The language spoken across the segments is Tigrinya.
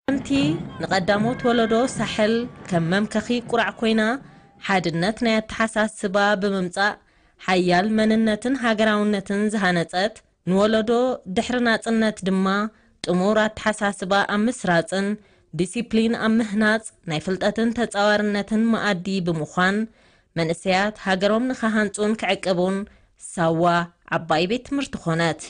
ሓንቲ ንቐዳሞት ወለዶ ሳሕል ከም መምከኺ ቁራዕ ኮይና፣ ሓድነት ናይ ኣተሓሳስባ ብምምጻእ፣ ሓያል መንነትን ሃገራውነትን ዝሃነጸት፣ ንወለዶ ድሕሪ ናጽነት ድማ ጥሙር ኣተሓሳስባ ኣብ ምስራጽን ዲሲፕሊን ኣብ ምህናጽ ናይ ፍልጠትን ተጻዋርነትን መኣዲ ብምዃን፣ መንእሰያት ሃገሮም ንኽሃንጹን ክዕቅቡን ሳዋ ዓባይ ቤት ትምህርቲ ኾነት።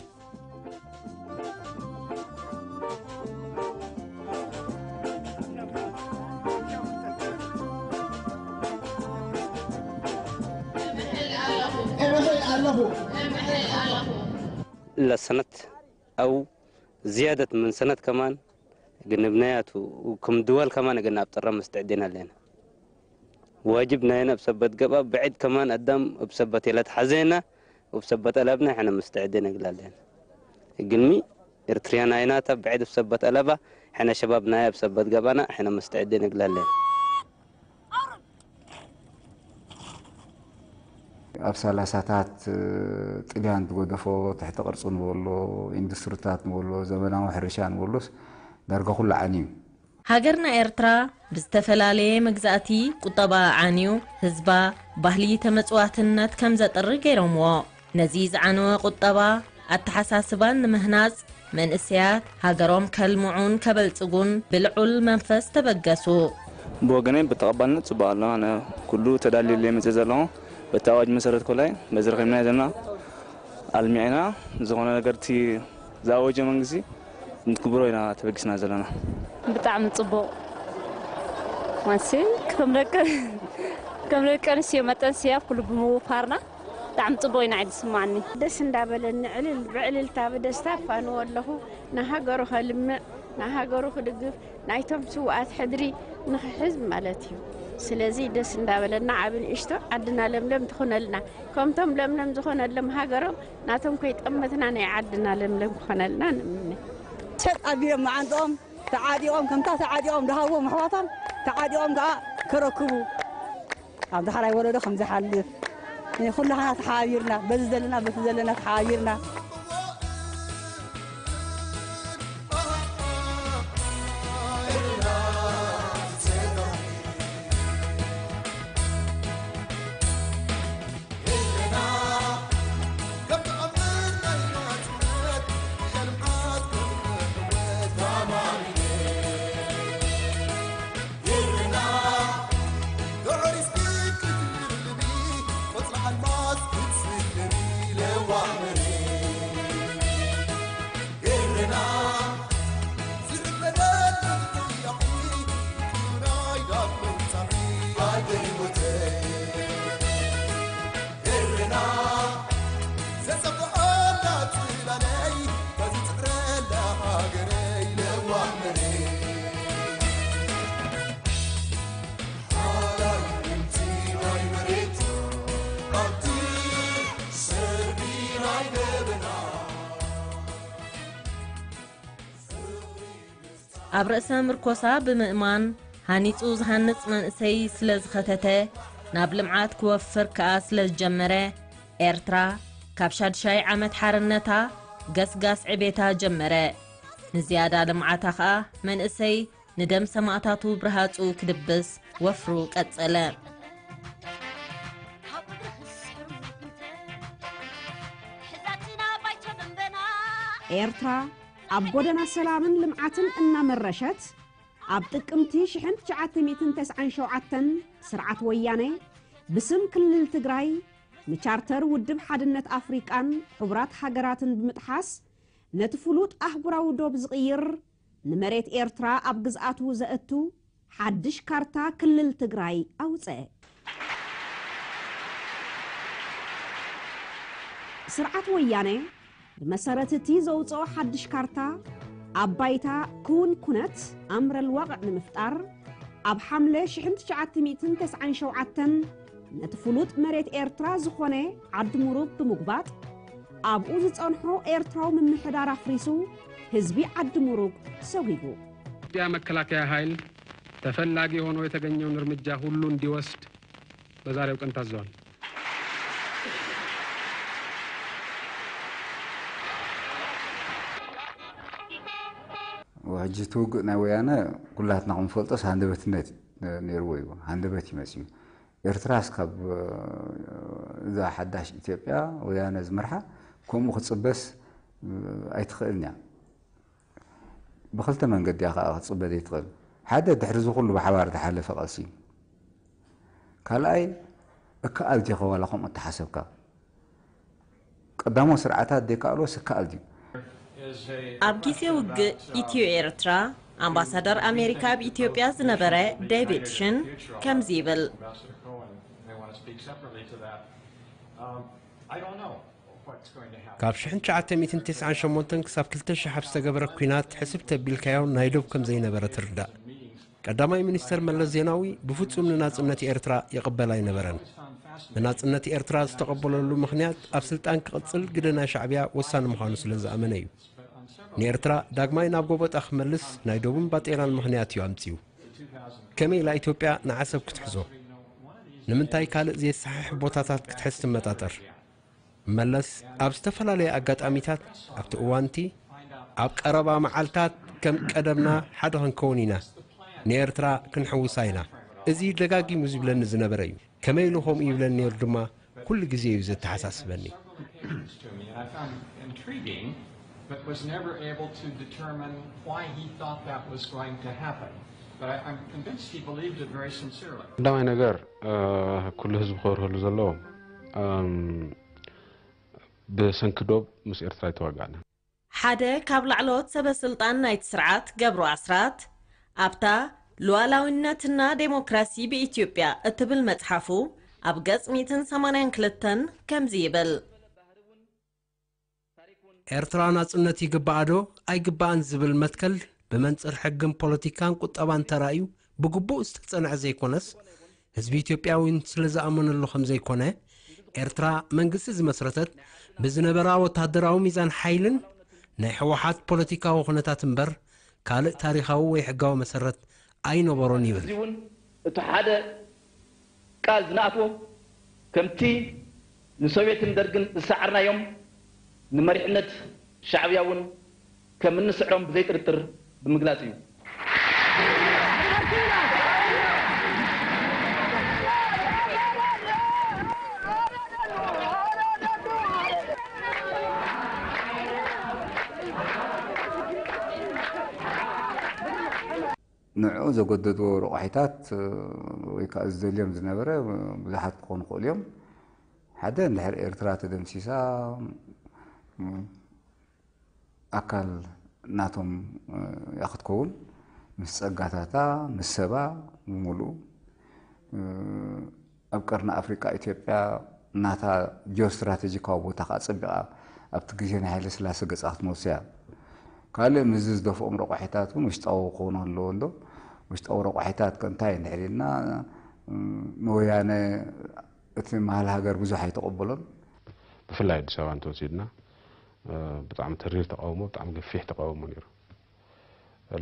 ለሰነት ኣው ዝያደት ምን ሰነት ከማን ግንብናያቱ ክም ድወል ከማን ግን ኣብ ጥረ መስተዕዴና ኣለና። ዋጅብ ናይና እብ ሰበት ገብኣ ብዕድ ከማን ኣዳም እብ ሰበት የለት ሓዘና እብ ሰበት ኣላብና ሕነ መስተዕዴና እግላለና። ግንሚ ኤርትርያን ኣይናታ ብዕድ እብ ሰበት ኣላባ ሕነ ሸባብ ናይ እብ ሰበት ገብኣና ሕነ መስተዕዴና እግላለና። ኣብ ሰላሳታት ጥልያን ዝገደፎ ትሕቲ ቅርፂ ንበሎ ኢንዱስትሪታት ንበሎ ዘመናዊ ሕርሻ ንበሎስ ዳርጋ ኩሉ ዓንዩ። ሃገርና ኤርትራ ብዝተፈላለየ መግዛእቲ ቁጠባ ዓንዩ ህዝባ ባህሊ ተመጽዋትነት ከም ዘጥሪ ገይሮምዎ። ነዚ ዝዓነወ ቁጠባ ኣተሓሳስባን ንምህናጽ መንእሰያት ሃገሮም ከልምዑን ከበልጽጉን ብልዑል መንፈስ ተበገሱ። ብወገነይ ብተቐባልነት ጽቡቕ ኣሎ። ኣነ ኩሉ ተዳልዩለይ መጽእ ዘለኹ በቲ ኣዋጅ መሰረት ኮላይ በዚ ረኺብናዮ ዘለና ኣልሚዕና ዝኾነ ነገር እቲ ዝኣወጀ መንግስቲ እንትግብሮ ኢና ተበጊስና ዘለና። ብጣዕሚ ጽቡቕ ማሲ ከም ደቂ ከም ደቂ ኣንስትዮ መጠን ስያ ኩሉ ብምውፋርና ብጣዕሚ ጽቡቕ ኢና ዝስማዓኒ። ደስ እንዳበለኒ ዕልል ብዕልልታ ብደስታ ኣፋንዎ ኣለኹ። ንሃገሩ ከልምዕ ንሃገሩ ክድግፍ ናይቶም ስውኣት ሕድሪ ንኽሕዝ ማለት እዩ። ስለዚ ደስ እንዳበለና ዓቢ ንእሽቶ ዓድና ለምለም ትኹነልና ከምቶም ለምለም ዝኾነሎም ሃገሮም ናቶም ከይጠመትና ናይ ዓድና ለምለም ክኾነልና ንምነ። ሸጥ ኣቢሎም መዓንጥኦም ተዓጢቖም ከምታ ተዓጢቖም ድሃብዎም ኣሕዋቶም ተዓጢቖም ከዓ ከረክቡ ኣብ ዳሕራይ ወለዶ ከም ዝሓልፍ ኩላህና ተሓባቢርና በዚ ዘለና በቲ ዘለና ተሓባቢርና ኣብ ርእሰ ምርኮሳ ብምእማን ሃኒጹ ዝሃንጽ መንእሰይ ስለ ዝኸተተ ናብ ልምዓት ክወፍር ከኣ ስለ ዝጀመረ ኤርትራ ካብ ሻድሻይ ዓመት ሓርነታ ገስጋስ ዕቤታ ጀመረ። ንዝያዳ ልምዓታ ከኣ መንእሰይ ንደም ሰማእታቱ ብርሃጹ ክድብስ ወፍሩ ቀጸለ። ኤርትራ ኣብ ጎደና ሰላምን ልምዓትን እናመረሸት ኣብ ጥቅምቲ ሽሕን ትሽዓተ ሚእትን ተስዓን ሸውዓተን ስርዓት ወያነ ብስም ክልል ትግራይ ንቻርተር ውድብ ሓድነት ኣፍሪቃን ሕቡራት ሃገራትን ብምጥሓስ ነቲ ፍሉጥ ኣህጉራዊ ዶብ ዝቕይር ንመሬት ኤርትራ ኣብ ግዝኣቱ ዘእቱ ሓድሽ ካርታ ክልል ትግራይ ኣውፀ። ስርዓት ወያነ ብመሰረት እቲ ዘውፅኦ ሓድሽ ካርታ ኣብ ባይታ ክውን ኩነት ኣምረል ዋቕዕ ንምፍጣር ኣብ ሓምለ ሽሕን ትሽዓተ ሚእትን ተስዓን ሸውዓተን ነቲ ፍሉጥ መሬት ኤርትራ ዝኾነ ዓዲ ሙሩግ ብምጉባጥ ኣብኡ ዝጸንሖ ኤርትራዊ ምምሕዳር ኣፍሪሱ ህዝቢ ዓዲ ሙሩግ ሰጒጉ። የኢትዮጵያ መከላከያ ኃይል ተፈላጊ ሆኖ የተገኘውን እርምጃ ሁሉ እንዲወስድ በዛሬው ቀን ታዘዋል። ሕጂ እቲ ውግእ ናይ ወያነ ኩላትና ክንፈልጦስ ሃንደበትነት ነይርዎ እዩ። ሃንደበት እዩ መፅዩ። ኤርትራስ ካብ እዛ ሓዳሽ ኢትዮጵያ ወያነ ዝመርሓ ከምኡ ክትፅበስ ኣይትኽእልን እያ። ብክልተ መንገዲ እያ ከዓ ክትፅበ ዘይትኽእል። ሓደ ድሕሪ እዚ ኩሉ ብሓባር ዝሓለፈ ቃልሲ እዩ። ካልኣይ እከኣል ዲኸ ዋላ ከምኡ እተሓሰብካ? ቀዳሞ ስርዓታት ዘይከኣልዎስ እከኣል ድዩ? ኣብ ግዜ ውግእ ኢትዮ ኤርትራ ኣምባሳደር ኣሜሪካ ኣብ ኢትዮጵያ ዝነበረ ዴቪድ ሽን ከምዚ ይብል። ካብ ሽሕን ትሽዓተ ሚእትን ተስዓን ሸሞንተን ክሳብ ክልተ ሽሕ ኣብ ዝተገበረ ኲናት ሕስብ ተቢልካዮ ናይ ዶብ ከም ዘይነበረ ትርዳእ። ቀዳማይ ሚኒስተር መለስ ዜናዊ ብፍጹም ንናጽነት ኤርትራ ይቕበል ኣይነበረን። ንናጽነት ኤርትራ ዝተቐበለሉ ምኽንያት ኣብ ስልጣን ክቕጽል ግደ ናይ ሻዕብያ ወሳኒ ምዃኑ ስለ ዝኣመነ እዩ። ንኤርትራ ዳግማይ ናብ ጎበጣ ክመልስ ናይ ዶብን ባጤራን ምኽንያት እዩ ኣምጺኡ። ከመይ ኢላ ኢትዮጵያ ንዓሰብ ክትሕዞ? ንምንታይ ካልእ ዘየሰሓሕብ ቦታታት ክትሕዝ ትመጣጠር? መለስ ኣብ ዝተፈላለየ ኣጋጣሚታት ኣብቲ እዋንቲ ኣብ ቀረባ መዓልታት ከም ቀደምና ሓደ ክንከውን ኢና፣ ንኤርትራ ክንሕውሳ ኢና፣ እዚ ደጋጊሙ ዝብለኒ ዝነበረ እዩ። ከመይ ኢሉ ከምኡ ይብለኒ ነይሩ ድማ ኩሉ ግዜ እዩ ዘተሓሳስበኒ። But was never able to determine why he thought that was going to happen. But I, I'm convinced he believed it very sincerely. ቀዳማይ ነገር ኩሉ ህዝቢ ክበርሀሉ ዘለዎ ብሰንኪ ዶብ ምስ ኤርትራ ኣይተዋጋእናን። ሓደ ካብ ላዕለዎት ሰበ ስልጣን ናይቲ ስርዓት ገብሩ ኣስራት ኣብታ ሉዓላዊነትና ዴሞክራሲ ብኢትዮጵያ እትብል መጽሓፉ ኣብ ገጽ ሚእትን ሰማንያን ክልተን ከምዚ ይብል። ኤርትራ ናጽነት ይግባኣ ዶ ኣይግባኣን ዝብል መትከል ብመንጽር ሕግን ፖለቲካን ቁጠባን ተራእዩ ብግቡእ ዝተጸንዐ ዘይኮነስ ህዝቢ ኢትዮጵያ እውን ስለ ዝኣመነሉ ከም ዘይኮነ ኤርትራ መንግስቲ ዝመስረተት ብዝነበራ ወታደራዊ ሚዛን ሓይልን ናይ ህወሓት ፖለቲካዊ ኩነታት እምበር ካልእ ታሪኻዊ ወይ ሕጋዊ መሰረት ኣይነበሮን ይብል። ሕዚ እውን እቲ ሓደ ቃል ዝነኣትዎ ከምቲ ንሶቬትን ደርግን ዝሰዓርናዮም ንመሪሕነት ሻዕብያ እውን ከም እንስዕሮም ብዘይጥርጥር ብምግላጽ እዩ። ንዕኡ ዘጎደድዎ ረቋሒታት ወይ ከዓ ዝደልዮም ዝነበረ ብዙሓት ክኾኑ ይኽእሉ እዮም። ሓደ እንድሕር ኤርትራ ተደምሲሳ ኣካል ናቶም እያ ክትከውን ምስ ጸጋታታ ምስ ሰባ ብምሉኡ ኣብ ቀርኒ ኣፍሪቃ ኢትዮጵያ ናታ ጂኦስትራቴጂካዊ ቦታ ከዓ ጸቢቓ ኣብቲ ግዜ ናይ ሃይለ ስላሴ ገጻ ክትመልሶ እያ። ካልእ ምስዚ ዝደፍኦም ረቋሒታት እውን ውሽጣዊ ክኾኑ ኣለዎ እንዶ ውሽጣዊ ረቋሒታት ከ እንታይ እንድሕር ኢልና ንወያነ እቲ መሃል ሃገር ብዙሕ ኣይተቐበሎን። ብፍላይ ኣዲስ ኣበባ እንተወሲድና ብጣዕሚ ተሪር ተቃውሞ ብጣዕሚ ገፊሕ ተቃውሞ ነይሩ።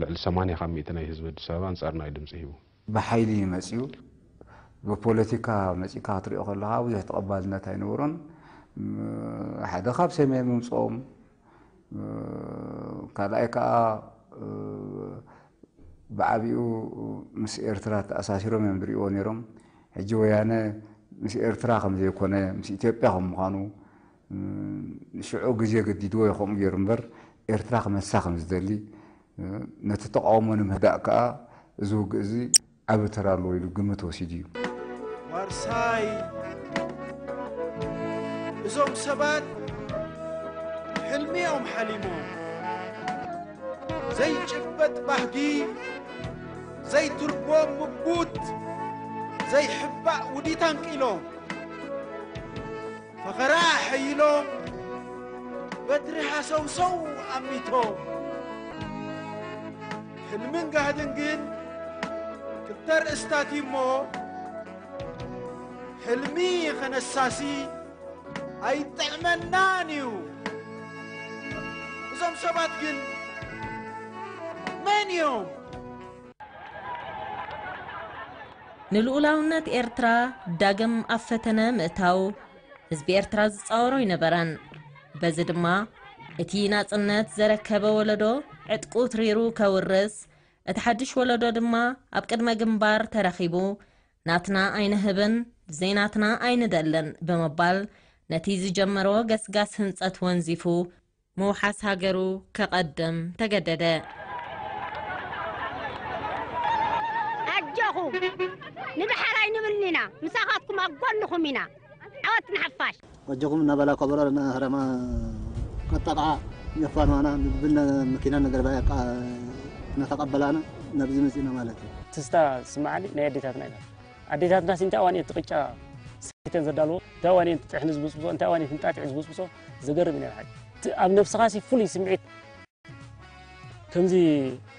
ልዕሊ ሰማንያ ካብ ሚእቲ ናይ ህዝቢ ኣዲስ ኣበባ ኣንጻርና እዩ ድምፂ ሂቡ። ብሓይሊ እዩ መፂኡ። ብፖለቲካ መፂእካ ክትሪኦ ከለካ ብዙሕ ተቐባልነት ኣይነበሮን። ሓደ ካብ ሰሜን ምምፅኦም ካልኣይ ከዓ ብዓቢኡ ምስ ኤርትራ ተኣሳሲሮም እዮም ዝርእይዎ ነይሮም። ሕጂ ወያነ ምስ ኤርትራ ከም ዘይኮነ ምስ ኢትዮጵያ ከም ምዃኑ ሽዑ ግዜ ገዲድዎ እዩ ከምኡ ገይሩ እምበር ኤርትራ ክመልሳ ከም ዝደሊ ነቲ ተቃውሞ ንምህዳእ ከኣ እዚ ውግእ እዚ ዓቢ ተራ ኣለዎ ኢሉ ግምት ወሲዱ እዩ። ዋርሳይ እዞም ሰባት ሕልሚ እዮም ሓሊሞም ዘይጭበጥ ባህጊ ዘይትርጎም ምጉት ዘይሕባእ ውዲት ኣንቂሎም ፈኸራ ሐይሎም በትሪ ሃሰውሰው ኣሚቶም ሕልምን ጋህድን ግን ክልተ ርእስታት እዩሞ ሕልሚ ኸነሳሲ ኣይጠዕመናን እዩ። እዞም ሰባት ግን መን እዮም? ንልኡላውነት ኤርትራ ዳግም ኣብ ፈተነ ምእታው ህዝቢ ኤርትራ ዝጻወሮ ኣይነበረን። በዚ ድማ እቲ ናጽነት ዘረከበ ወለዶ ዕጥቁ ትሪሩ ከውርስ፣ እቲ ሓድሽ ወለዶ ድማ ኣብ ቅድመ ግንባር ተረኺቡ፣ "ናትና ኣይንህብን፣ ዘይናትና ኣይንደልን" ብምባል፣ ነቲ ዝጀመሮ ገስጋስ ህንጸት ወንዚፉ፣ ምውሓስ ሃገሩ ከቐድም ተገደደ። ኣጆኹም፣ ንደሓር ኣይንብልን ኢና፣ ምሳኻትኩም ኣብ ጎንኹም ኢና። ዓወት ንሓፋሽ! ኣጆኹም እናበላ ከበሮ እናሃረማ ቀጠቕዓ፣ የፋንዋና፣ ምግብን መኪናን ነገር ባይ ኣቃ-፣ እናተቐበላና ናብዚ መጺእና ማለት እዩ። ትዝታ ዝስምዓኒ ናይ ኣዴታትና ኢና። ኣዴታትና እንታይ እዋን እየን እቲ ቅጫ ሰቲተን ዘዳልዎ፣ እንታይ እዋን እየን ጥሕኒ ዝበስብሶ፣ እንታይ እዋን እየን እንጣጢዕ ዝበስብሶ፣ ዘገርም እዩ ናይ ብሓቂ። እቲ ኣብ ነብስኻሲ ፍሉይ ስምዒት፣ ከምዚ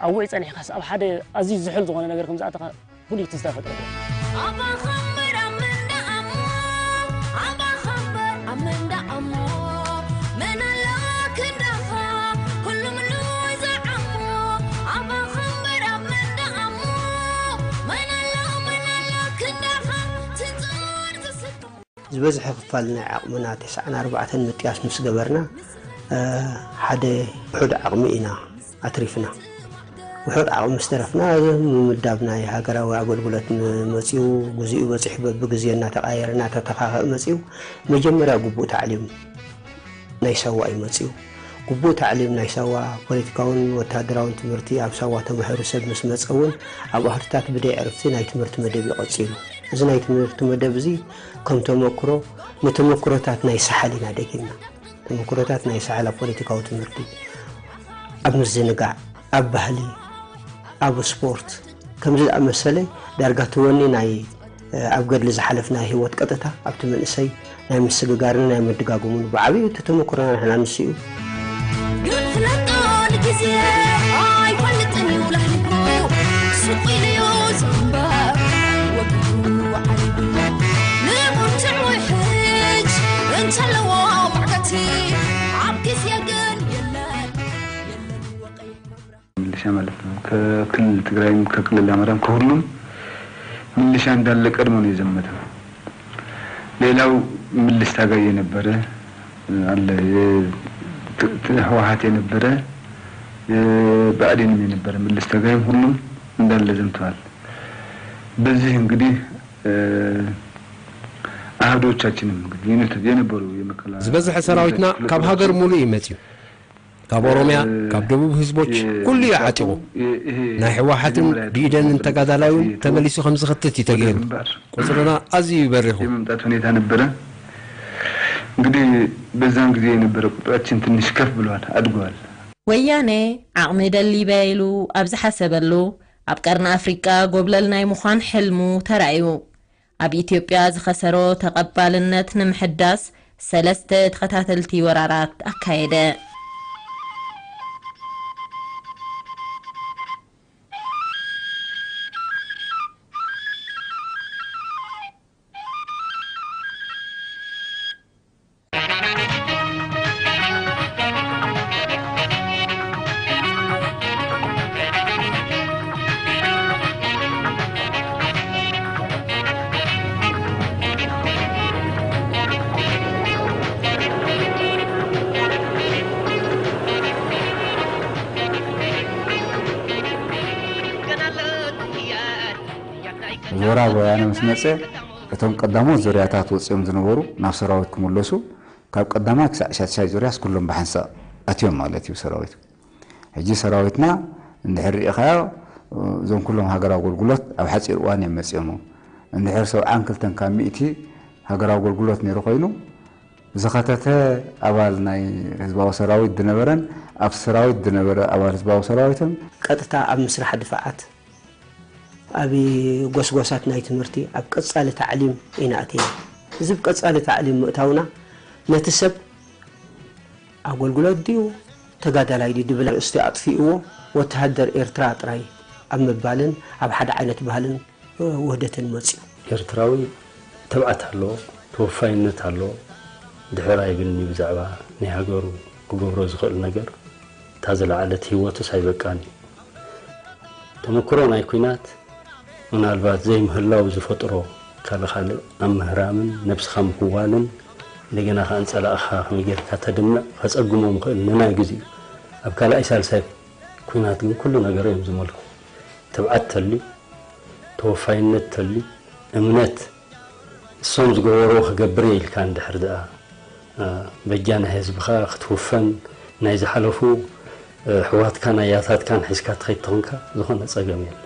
ኣብ ውዒ ጸኒሕካስ ኣብ ሓደ ኣዝዩ ዝሑል ዝኾነ ነገር ከም ዝኣተኻ ፍሉይ ትዝታ ይፈጥረልካ። ኣባኻ እምበር ኣብ መንደቕ እሞ፣ ኣባኻ እምበር ኣብ መንደቕ እሞ፣ መን ኣሎ ክንዳኻ፣ ኩሉ ምሉእ ዝዓሞ። ኣባኻ እምበር ኣብ መንደቕ እሞ፣ መን ኣሎ፣ መን ኣሎ ክንዳኻ፣ ትንጽር ትስቶ። ዝበዝሐ ክፋል ናይ ዓቕምና፣ ተስዓን ኣርባዕተን ምጥያስ ምስ ገበርና፣ እ፣ ሓደ ውሑድ ዓቕሚ ኢና ኣትሪፍና። ውሑድ ዓቕሚ ምስ ተረፍና፣ እዚ ምምዳብ ናይ ሃገራዊ ኣገልግሎት ን-፣ መጺኡ፣ ግዚኡ በጺሑ፣ በብግዜ እናተቓየረ፣ እናተተኻኸአ መጺኡ። መጀመርያ ግቡእ ታዕሊም ናይ ሳዋ እዩ መጺኡ። ግቡእ ታዕሊም ናይ ሳዋ፣ ፖለቲካውን ወተሃደራውን ትምህርቲ ኣብ ሳዋ ተማሂሩ ሰብ ምስ መጸ እውን፣ ኣብ ኣህርታት ብደይ ዕርፍቲ ናይ ትምህርቲ መደብ እዩ ቀጺሉ። እዚ ናይ ትምህርቲ መደብ እዚ ከም ተመክሮ፣ ንተመክሮታት ናይ ሳሕል ኢና ደጊምና። ተመክሮታት ናይ ሳሕል ኣብ ፖለቲካዊ ትምህርቲ፣ ኣብ ምዝንጋዕ፣ ኣብ ባህሊ፣ ኣብ ስፖርት፣ ከምዚ ዝኣመሰለ ዳርጋ እቲ ወኒ ናይ፣ እ፣ ኣብ ገድሊ ዝሓለፍና ህይወት ቀጥታ ኣብቲ መንእሰይ ናይ ምስግጋርን ናይ ምድጋግሙን ብዓብዩ እቲ ተመክሮና ንሕና ንሱ እዩ። ግን ፍለጦ ንግዜ ኣይፈልጥን እዩ ለሕሊፉ፣ ስቕ ኢሉ እዩ ዝንበር ወጊዱ ዓሊቡ። ንብርቱዕ ውሕጅ እንተለዎ ማዕገቲ፣ ኣብ ግዜ ግን የለን፣ የለን ወቒ መብራት። ሚሊሻ ማለት ነው። ከክልል ትግራይም ከክልል አማራም ከሁሉም ሚሊሻ እንዳለ ቀድሞ ነው የዘመተው። ሌላው ምልስ ታጋይ የነበረ አለ፣ የ-፣ ት-፣ ት-፣ ህወሓት የነበረ፣ የብአዴንም የነበረ ምልስ ታጋይም ሁሉም እንዳለ ዘምተዋል። በዚህ እንግዲህ፣ እ፣ አህዶቻችንም እንግዲህ የነ-፣ የነበሩ የመከላ-፣ ዝበዝሐ ሰራዊትና ካብ ሃገር ሙሉእ እዩ መፅዩ። ካብ ኦሮምያ፣ እ፣ ካብ ደቡብ ህዝቦች የ-፣ ኩሉ እዩ ዓጢቑ። የ-፣ ይሄ ናይ ህወሓትን መጀመሪያ ዲኢደንን ተጋዳላዩን የ-፣ ተመሊሱ ከም ዝኽትት እዩ ተገይሩ። ግንባር ቁፅርና ኣዝዩ እዩ በሪኹ። የመምጣት ሁኔታ ነበረ። እንግዲህ በዛን ጊዜ የነበረ ቁጥራችን ትንሽ ከፍ ብሏል፣ አድጓል። ወያኔ ዓቕሚ ደሊበ ኢሉ ኣብ ዝሓሰበሉ፣ ኣብ ቀርኒ ኣፍሪቃ ጎብለል ናይ ምዃን ሕልሙ ተራእዩ። ኣብ ኢትዮጵያ ዝኸሰሮ ተቐባልነት ንምሕዳስ ሰለስተ ተኸታተልቲ ወራራት ኣካየደ። እዚ ወራር ወያነ ምስ መጸ፣ እቶም ቀዳሞት ዙርያታት ወጺኦም ዝነበሩ ናብ ሰራዊት ክምለሱ፣ ካብ ቀዳማይ ክሳዕ ሻድሻይ ዙርያስ ኩሎም ብሓንሳእ ኣትዮም ማለት እዩ ሰራዊት። ሕጂ ሰራዊትና እንድሕር ርኢኻዮ፣ እዞም ኩሎም ሃገራዊ ኣገልግሎት ኣብ ሓጺር እዋን እዮም መጺኦሞ። እንድሕር ሰብዓን ክልተን ካብ ሚእቲ ሃገራዊ ኣገልግሎት ነይሩ ኮይኑ፣ ዝኸተተ ኣባል ናይ ህዝባዊ ሰራዊት ዝነበረን ኣብ ሰራዊት ዝነበረ ኣባል ህዝባዊ ሰራዊትን ቀጥታ ኣብ ምስራሕ ድፋዓት፣ ኣብ ጎስጎሳት ናይ ትምህርቲ፣ ኣብ ቀጻሊ ታዕሊም ኢና ኣቲና። እዚ ብ ቀጻሊ ታዕሊም ምእታውና ነቲ ሰብ ኣገልግሎት ድዩ ተጋዳላይ ድዩ ድብል ኣርእስቲ ኣጥፊእዎ፣ ወተሃደር ኤርትራ ጥራይ ኣብ ምባልን ኣብ ሓደ ዓይነት ባህልን ውህደትን መጺኡ። ኤርትራዊ ትብዓት ኣለዎ፣ ተወፋይነት ኣለዎ። ድሕር ኣይብልን እዩ ብዛዕባ ናይ ሃገሩ ክገብሮ ዝኽእል ነገር። እታ ዝለዓለት ህይወቱስ ኣይበቃን እዩ። ተመክሮ ናይ ኲናት ምናልባት ዘይምህላው ዝፈጥሮ ካልእ ካልእ ኣብ ምህራምን ነብስኻ ምኽዋልን እንደገና ከኣ ንጸላእኻ ከመይ ጌርካ ተድምዕ ከጸግሞም ይኽእል ንናይ ግዜኡ። ኣብ ካልኣይ ሳልሳይ ኲናት ግን ኩሉ ነገር እዮም ዝመልኩ። ትብዓት ተልዩ፣ ተወፋይነት ተልዩ፣ እምነት፣ እሶም ዝገበርዎ ክገብር እየ ኢልካ እንድሕር ደኣ፣ እ፣ በጃ ናይ ህዝብኻ ክትውፈን፣ ናይ ዝሓለፉ፣ እ፣ ኣሕዋትካን ኣያታትካን ሒዝካ ትኸይድ ተኾንካ፣ ዝኾነ ጸገም የለን።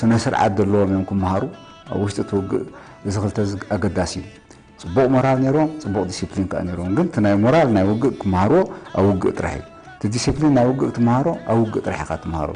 ስነ ስርዓት ዘለዎም እዮም ክመሃሩ ኣብ ውሽጢ እቲ ውግእ። እዚ ክልተ እዚ ኣገዳሲ እዩ። ጽቡቕ ሞራል ነይርዎም፣ ጽቡቕ ዲሲፕሊን ከኣ ነይርዎም። ግን እቲ ናይ ሞራል ናይ ውግእ ክመሃርዎ ኣብ ውግእ ጥራሕ እዩ። እቲ ዲሲፕሊን ናይ ውግእ ክትመሃሮ ኣብ ውግእ ጥራሕ ኢኻ ትመሃሮ።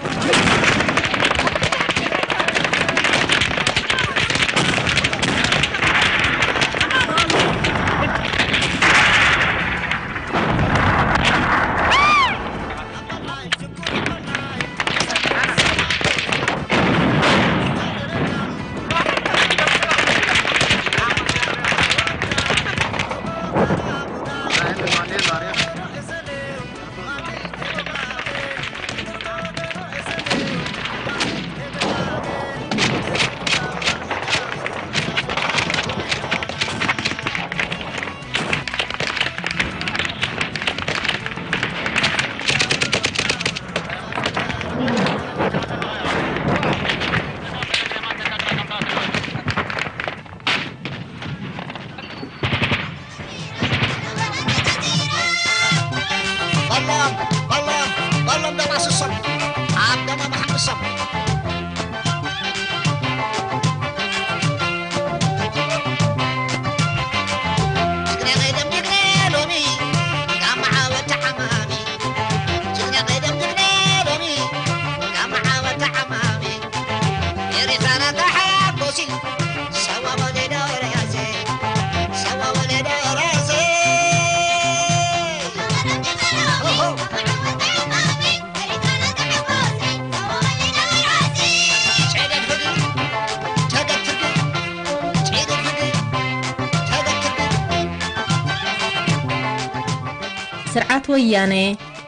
ስርዓት ወያነ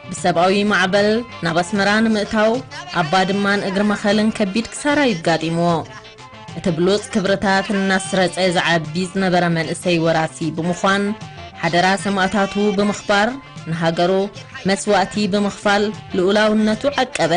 ብሰብኣዊ ማዕበል ናብ ኣስመራ ንምእታው ኣብ ባድማን እግሪ መኸልን ከቢድ ክሳራ እዩ ኣጋጢምዎ። እቲ ብሉጽ ክብርታት እናስረጸ ዝዓቢ ዝነበረ መንእሰይ ወራሲ ብምዃን፣ ሓደራ ሰማእታቱ ብምኽባር፣ ንሃገሩ መስዋእቲ ብምኽፋል ልኡላውነቱ ዓቀበ።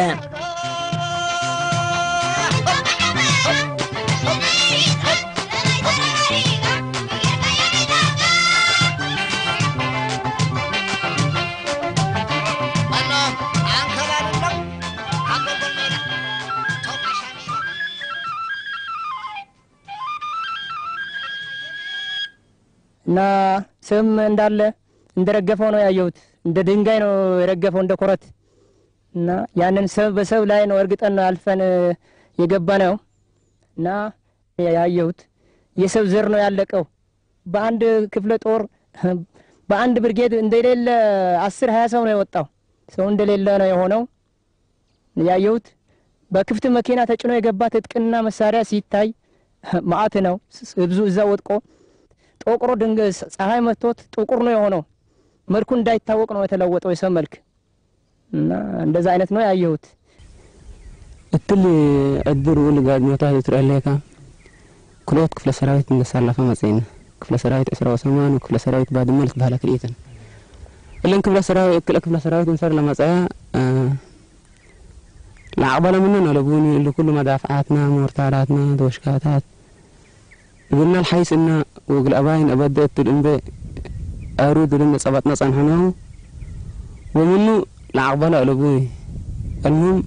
እና ሰውም እንዳለ እንደረገፈው ነው ያየሁት። እንደ ድንጋይ ነው የረገፈው፣ እንደ ኮረት። እና ያንን ሰው በሰው ላይ ነው እርግጠን ነው አልፈን የገባ ነው። እና ያየሁት የሰው ዘር ነው ያለቀው። በአንድ ክፍለ ጦር፣ በአንድ ብርጌድ እንደሌለ አስር ሃያ ሰው ነው የወጣው። ሰው እንደሌለ ነው የሆነው። ያየሁት በክፍት መኪና ተጭኖ የገባ ትጥቅና መሳሪያ ሲታይ መዓት ነው። ህዝቡ እዛ ወድቆ ጠቁሮ፣ ድንገ-፣ ፀሐይ መቶት ጥቁር ነው የሆነው። መልኩ እንዳይታወቅ ነው የተለወጠው የሰው መልክ። እና እንደዛ አይነት ነው ያየሁት። እትል ዕድር ውል ጋድሞታት እትረአለካ ክልኦት ክፍለ ሰራዊት እንደሳለፋ መጽእና። ክፍለ ሰራዊት ዕስራ ወሰማን ወክፍለ ሰራዊት ባድመ ልትበሃላ ክልኢተን። እለን ክፍለ ሰራዊት፣ ክልተ ክፍለ ሰራዊት እንሰር ለመጸያ፣ እ፣ ለዓቕበለ ምነን ኣለቡኒ እሉ ኩሉ መዳፍዓትና፣ ሞርታራትና፣ ተወሽካታት፣ እብልና ልሓይስ እና ወግል ኣባይን ኣበደ እትል እምበ ኣሩድ እልን ጸባጥና ጸንሐናሁ። ወምኑ ለዓቕበለ ኣለቡኒ። المهم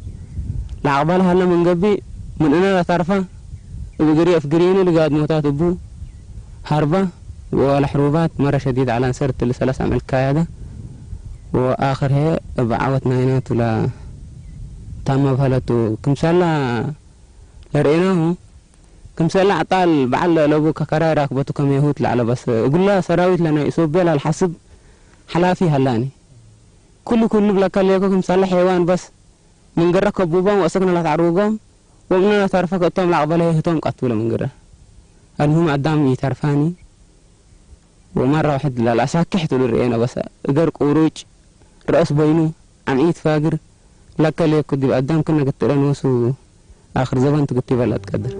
ለዓቕባል ሃለ መንገቢ ምን እነ ለታርፋ እብ እግሪ ኣፍግሪኒ ልጋድሞታት እቡ ሃርባ ወዋላ ሕሩባት መረ ሸዲድ ዓላን ሰርት ልሰላስ ዓመል ካያደ ወኣኽር ሄ እብ ዓወት ናይና ቱላ ታማ ብሃለቱ ክምሳላ ለርእናሁ ክምሰላ ዕጣል በዓል ለእለቡ ከከራይ ራክበቱ ከም የሁት ለዓለ በስ እጉላ ሰራዊት ለናይ ኢሶቤ ላልሓስብ ሓላፊ ሃላኒ ኩሉ ኩሉ ብለካ ሌኮ ክምሳለ ሐይዋን በስ መንገረ ከቡባም ወእሰክነ ላትዓርውጎም ወምነ ላታርፈ ከእቶም ላዕበለ ህቶም ቀትብለ መንገረ። المهم ኣዳም ይተርፋኒ ወማራ ዋሕድ ላልኣሳክሕ ትሉ ርኤነ በሰ እገር ቁሩጭ ረእስ በይኑ ዓምዒት ፋግር ለከ ሌኩ ዲብ ኣዳም ክነ ክትእለ ንወሱ ኣኽር ዘበን ትግቲበላ ትቀድር።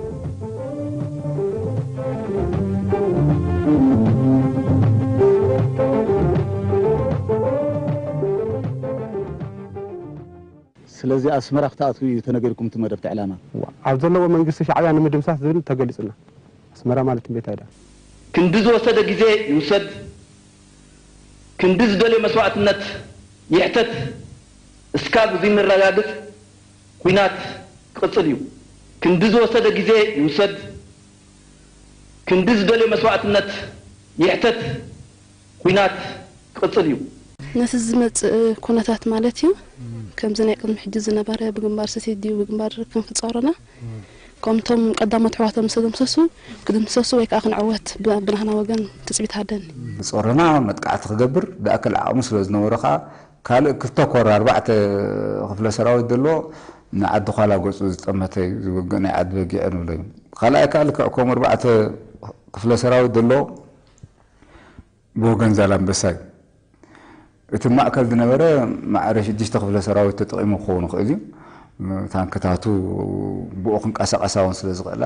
ስለዚ ኣስመራ ክትኣትዉ እዩ ተነገርኩም እቲ መደብ፣ እቲ ዕላማ። እዋ፣ ኣብ ዘለዎ መንግስቲ ሻዕብያ ንምድምሳስ ዝብል ተገሊጹና። ኣስመራ ማለት ቤት ኣይዳ። ክንዲ ዝወሰደ ግዜ ይውሰድ፣ ክንዲ ዝደልዮ መስዋእትነት ይሕተት፣ እስካብ እዚ ንረጋግጽ ኲናት ክቕጽል እዩ። ክንዲ ዝወሰደ ግዜ ይውሰድ፣ ክንዲ ዝደልዮ መስዋእትነት ይሕተት፣ ኲናት ክቕጽል እዩ። ነቲ ዝመጽእ ኩነታት ማለት እዩ። ከምዚ ናይ ቅድሚ ሕጂ ዝነበረ ብግንባር ሰቲት ድዩ ብግንባር ክንፊ ጾሮና ከምቶም ቀዳሞት ኣሕዋቶም ዝተደምሰሱ ክድምሰሱ ወይ ከዓ ክንዕወት ብ- ብናህና ወገን ትጽቢት ኣለኒ። ጾሮና መጥቃዕቲ ክገብር ዝኣክል ዓቕሚ ስለ ዝነበሮ ከዓ ካልእ ክልተ ኮር ኣርባዕተ ክፍለ ሰራዊት ዘለዎ ንዓዲ ዃላ ገፁ ዝጠመተ እዩ ዝውግእ ናይ ዓዲ በጊዕ ንብሎ እዩ። ካልኣይ ከዓ ልክዕ ከምኡ ኣርባዕተ ክፍለ ሰራዊት ዘለዎ ብወገን ዛላምበሳ እዩ። እቲ ማእከል ዝነበረ ማዕረ ሽዱሽተ ክፍለ ሰራዊት ተጠቒሙ ክኸውን ይኽእል እዩ። ታንክታቱ ብኡ ክንቀሳቐሳ እውን ስለ ዝኽእላ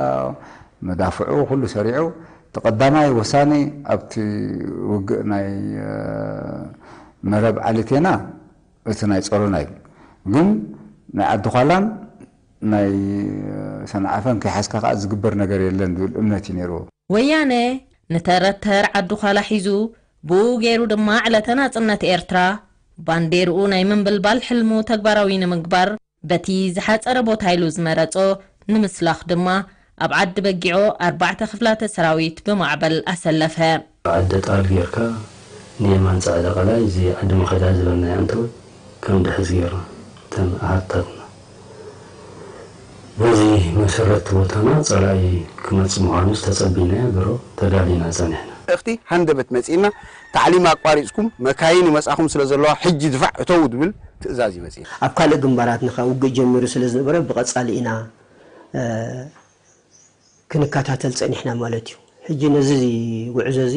መዳፍዑ ኩሉ ሰሪዑ እቲ ቀዳማይ ወሳኒ ኣብቲ ውግእ ናይ መረብ ዓሊቴና እቲ ናይ ጾሮና እዩ። ግን ናይ ዓዲ ዃላን ናይ ሰንዓፈን ከይሓዝካ ከዓ ዝግበር ነገር የለን ዝብል እምነት እዩ ነይርዎ። ወያነ ንተረተር ዓዲ ዃላ ሒዙ ብኡ ገይሩ ድማ ዕለተ ናጽነት ኤርትራ ባንዴርኡ ናይ ምንብልባል ሕልሙ ተግባራዊ ንምግባር በቲ ዝሓጸረ ቦታ ኢሉ ዝመረጾ ንምስላኽ ድማ ኣብ ዓዲ በጊዖ ኣርባዕተ ክፍላተ ሰራዊት ብማዕበል ኣሰለፈ። ዓዲ ጣል ጌርካ ንየማን ጻዕዳ ቀላይ እዚ ዓዲ መኸዳ ዝበልናያ እንተወይ ከም ድሕዝ ጌርና እተን ኣሃትታትና በዚ መሰረት ቦታና ጸላኢ ክመጽእ ምዃኑስ ተጸቢናዮ ድሮ ተዳሊና ጸኒሕና። መልእኽቲ ሃንደበት መጺእና ታዕሊም ኣቋሪጽኩም መካይን ይመጻኹም ስለ ዘለዋ ሕጂ ድፋዕ እተዉ ዝብል ትእዛዝ እዩ መጺእና። ኣብ ካልእ ግንባራት ንኻ ውግእ ጀሚሩ ስለ ዝነበረ ብቐጻሊ ኢና ክንከታተል ጸኒሕና ማለት እዩ። ሕጂ ነዚ ጉዕዞ እዚ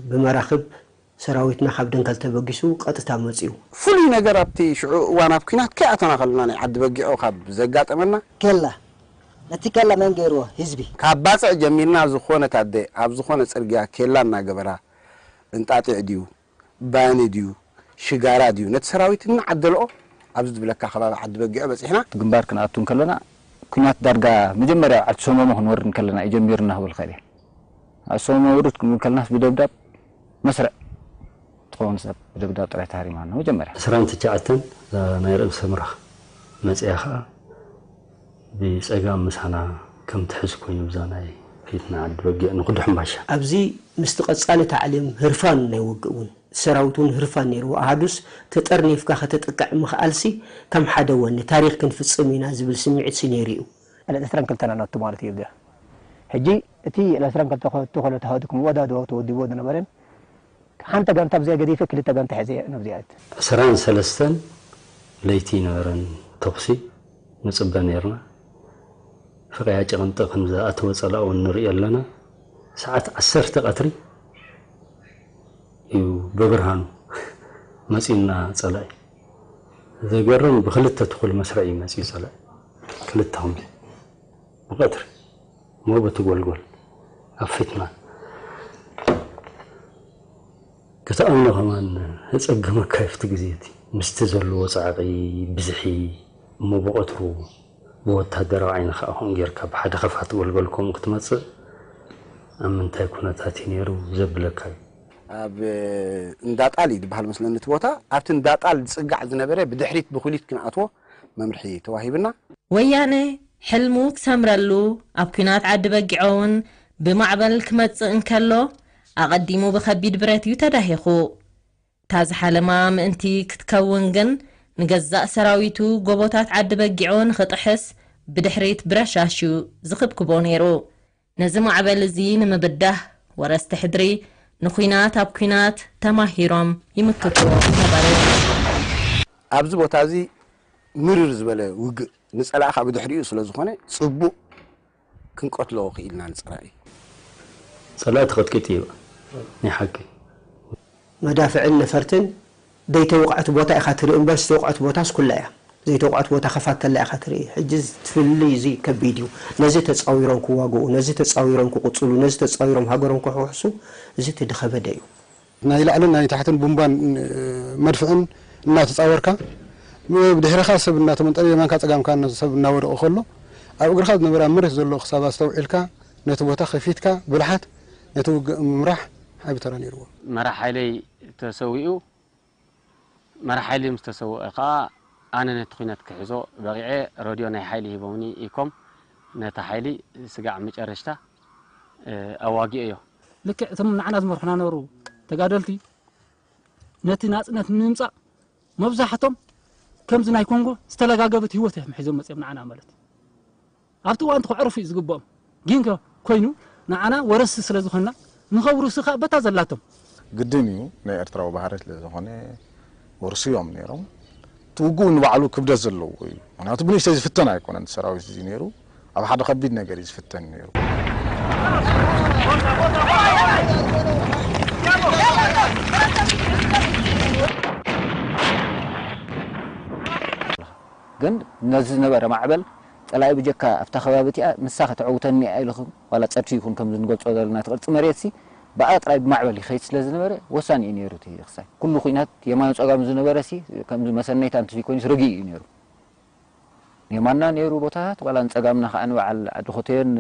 ብመራኽብ ሰራዊትና ካብ ደንከል ተበጊሱ ቀጥታ መጺኡ። ፍሉይ ነገር ኣብቲ ሽዑ እዋን ኣብ ኲናት ከይኣተና ከለና ናይ ዓዲ በጊዖ ካብ ዘጋጠመና። ኬላ፣ ነቲ ኬላ መን ገይርዎ? ህዝቢ። ካብ ባጽዕ ጀሚርና ዝኾነት ኣደ ኣብ ዝኾነ ጽርግያ ኬላ እናገበራ እንጣጢዕ ድዩ ባኒ ድዩ ሽጋራ ድዩ ነቲ ሰራዊት እናዓደልኦ ኣብዚ ዝብለካ ከባቢ ዓዲ በጊዖ በጺሕና። ግንባር ክንኣቱ እንከለና ኲናት ዳርጋ መጀመርያ ኣብ ዓዲ ሰመሞ ክንወርድ እንከለና እዩ ጀሚሩ እና ክብል ይኽእል እየ። ኣብ ሰመሞ ውርድ ክንብል ከለናስ ብደብዳብ መስርዕ ትኸውን ሰብ ብደብዳብ ጥራይ ተሃሪማ እና መጀመርያ። ዕስራን ትሽዓተን እዛ ናይ ርእሰ ምራኽ መጺኣ ኸኣ ብጸጋም ምሳና ከም ትሕዝ ኮይኑ ብዛ ናይ ፊትና ዓዲ በጊዕ ንኹዱ ሕምባሻ። ኣብዚ ምስቲ ቀጻሊ ታዕሊም ህርፋን ናይ ውግእ እውን እቲ ሰራዊት እውን ህርፋን ነይርዎ ኣሃዱስ ተጠርኒፍካ ከተጥቅዕ ምኽኣልሲ ከም ሓደ ወኒ ታሪኽ ክንፍጽም ኢና ዝብል ስምዒትሲ ነይሩ እዩ። ዕለት ዕስራን ክልተን ኣነቱ ማለት እዩ ኣብዚኣ ሕጂ እቲ ዕለት ዕስራን ክልተ ከቱ ከሎ ተሃዱ ክምወዳድሮ ተወዲብዎ ዝነበረን ሓንቲ ጋንታ ኣብዚኣ ገዲፈ ክልተ ጋንታ ሒዘ እየ ነብዚኣ እት ዕስራን ሰለስተን ለይቲ ነበረን ተኹሲ ንጽበ ነይርና። ፍቕያ ጭቕንጢ ከም ዝኣተወ ጸላኢ እውን ንርእዮ ኣለና። ሰዓት ዓሰርተ ቀትሪ እዩ ብብርሃኑ መጺኡና ጸላኢ። ዘገርም ብኽልተ ትኹል መስርዕ እዩ መጺኡ ጸላኢ። ክልተ ከምዚ ብቐትሪ እሞ በቲ ጎልጎል ኣብ ፊትና ክትኣምኖ ከማን ዘጸግመካ እዩ ኣብቲ ግዜ እቲ ምስቲ ዘለዎ ጻዕቒ ብዝሒ እሞ ብቐትሩ ብወታደራዊ ዓይኒ ከኣ ከምኡ ጌርካ ብሓደ ከፋት ጎልጎል ከምኡ ክትመጽእ ኣብ ምንታይ ኩነታት እዩ ነይሩ ዘብለካ እዩ። ኣብ እንዳጣል እዩ ዝበሃል መስለኒ እቲ ቦታ ኣብቲ እንዳጣል ዝጽጋዕ ዝነበረ ብድሕሪት ብኹሊት ክንኣትዎ መምርሒ ተዋሂብና። ወያነ ሕልሙ ክሰምረሉ ኣብ ኲናት ዓዲ በጊዖ እውን ብማዕበል ክመጽእ እንከሎ ኣቐዲሙ ብኸቢድ ብረት እዩ ተዳሂኹ። እታ ዝሓለማ ምእንቲ ክትከውን ግን ንገዛእ ሰራዊቱ ጎቦታት ዓዲ በጊዖ ንኽጥሕስ ብድሕሪት ብረሻሽ እዩ ዝኽብክቦ ነይሩ። ነዚ ማዕበል እዚ ንምብዳህ ወረስቲ ሕድሪ ንኲናት ኣብ ኲናት ተማሂሮም ይምክትዎ ነበሩ። ኣብዚ ቦታ እዚ ምርር ዝበለ ውግእ ንጸላእኻ ብድሕሪኡ ስለ ዝኾነ ጽቡቕ ክንቀትሎ ክኢልና ንጸላኢ። ጸላኢ ተቐጥቂጡ እዩ ናይ ሓቂ። መዳፍዕን ነፈርትን ደይተወቕዐት ቦታ ኢኻ ትርኢ እምበር ዝተወቕዐት ቦታስ ኩላ እያ። ዘይተወቕዐት ቦታ ከፋት ተላ ኢኻ ትርኢ። ሕጂ እዚ ፍልልይ እዚ ከቢድ እዩ። ነዚ ተጻዊሮም ክዋግኡ፣ ነዚ ተጻዊሮም ክቕጽሉ፣ ነዚ ተጻዊሮም ሃገሮም ክሕውሕሱ እዚ እቲ ድኸበደ እዩ። ናይ ላዕልን ናይ ታሕትን ቡምባን መድፍዕን እናተጻወርካ ብድሕርኻ ሰብ እናተመንጠለ የማንካ ጸጋምካ ሰብ እናወደቐ ከሎ ኣብ እግርኻ ዝነበረ ኣብ መሬት ዘሎ ክሳብ ኣስተውዒልካ ነቲ ቦታ ከፊትካ ብልሓት ነቲ ውግእ ምምራሕ ዓቢ ተራ ነይርዎ። መራሕ ሓይለይ ተሰዊኡ። መራሕ ሓይሊ ምስ ተሰውአ ከኣ ኣነ ነቲ ኲናት ክሕዞ በቒዐ። ረድዮ ናይ ሓይሊ ሂቦምኒ ኢኮም ነቲ ሓይሊ ስጋዕ መጨረሽታ ኣዋጊኦዮ። ልክዕ እቶም ንዓና ዝመርሑና ነበሩ ተጋደልቲ ነቲ ናጽነት ንምምጻእ መብዛሕቶም ከምዚ ናይ ኮንጎ ዝተለጋገበት ህይወት እዮም ሒዞም መጺኦም ንዓና ማለት ኣብቲ እዋን ተኸዕርፉ እዩ ዝግብኦም ግን ከ ኮይኑ ንዓና ወረስቲ ስለ ዝኾንና ንኸውርሱ ከዓ በታ ዘላቶም ግድን እዩ ናይ ኤርትራዊ ባህሪ ስለ ዝኾነ ወርሱ እዮም ነይሮም እቲ ውግኡ ንባዕሉ ክብደት ዘለዎ እዩ ምክንያቱ ብንእሽተይ ዝፍተን ኣይኮነን ሰራዊት እዚ ነይሩ ኣብ ሓደ ከቢድ ነገር እዩ ዝፍተን ነይሩ። ግን ነዚ ዝነበረ ማዕበል ጸላኢ ብጀካ ኣብታ ከባቢ እቲኣ ንሳ ከተዕውተኒ እያ ኢልኹም ዋላ ጸድፊ ይኹን ከምዚ ንገልጾ ዘለና እቲ ቅርጺ መሬትሲ ብኣ ጥራይ ብማዕበል ይኸይድ ስለ ዝነበረ ወሳኒ እዩ ነይሩ እቲ ክሳይ ኩሉ ኹናት የማኑ ጸጋሙ ዝነበረ ሲ ከምዚ መሰነይታ እንተዘይኮይኑስ ርግእ እዩ ነይሩ የማንና ነይሩ ቦታታት ዋላ ንጸጋምና ከዓ ንበዓል ዓዲ ኾተዮን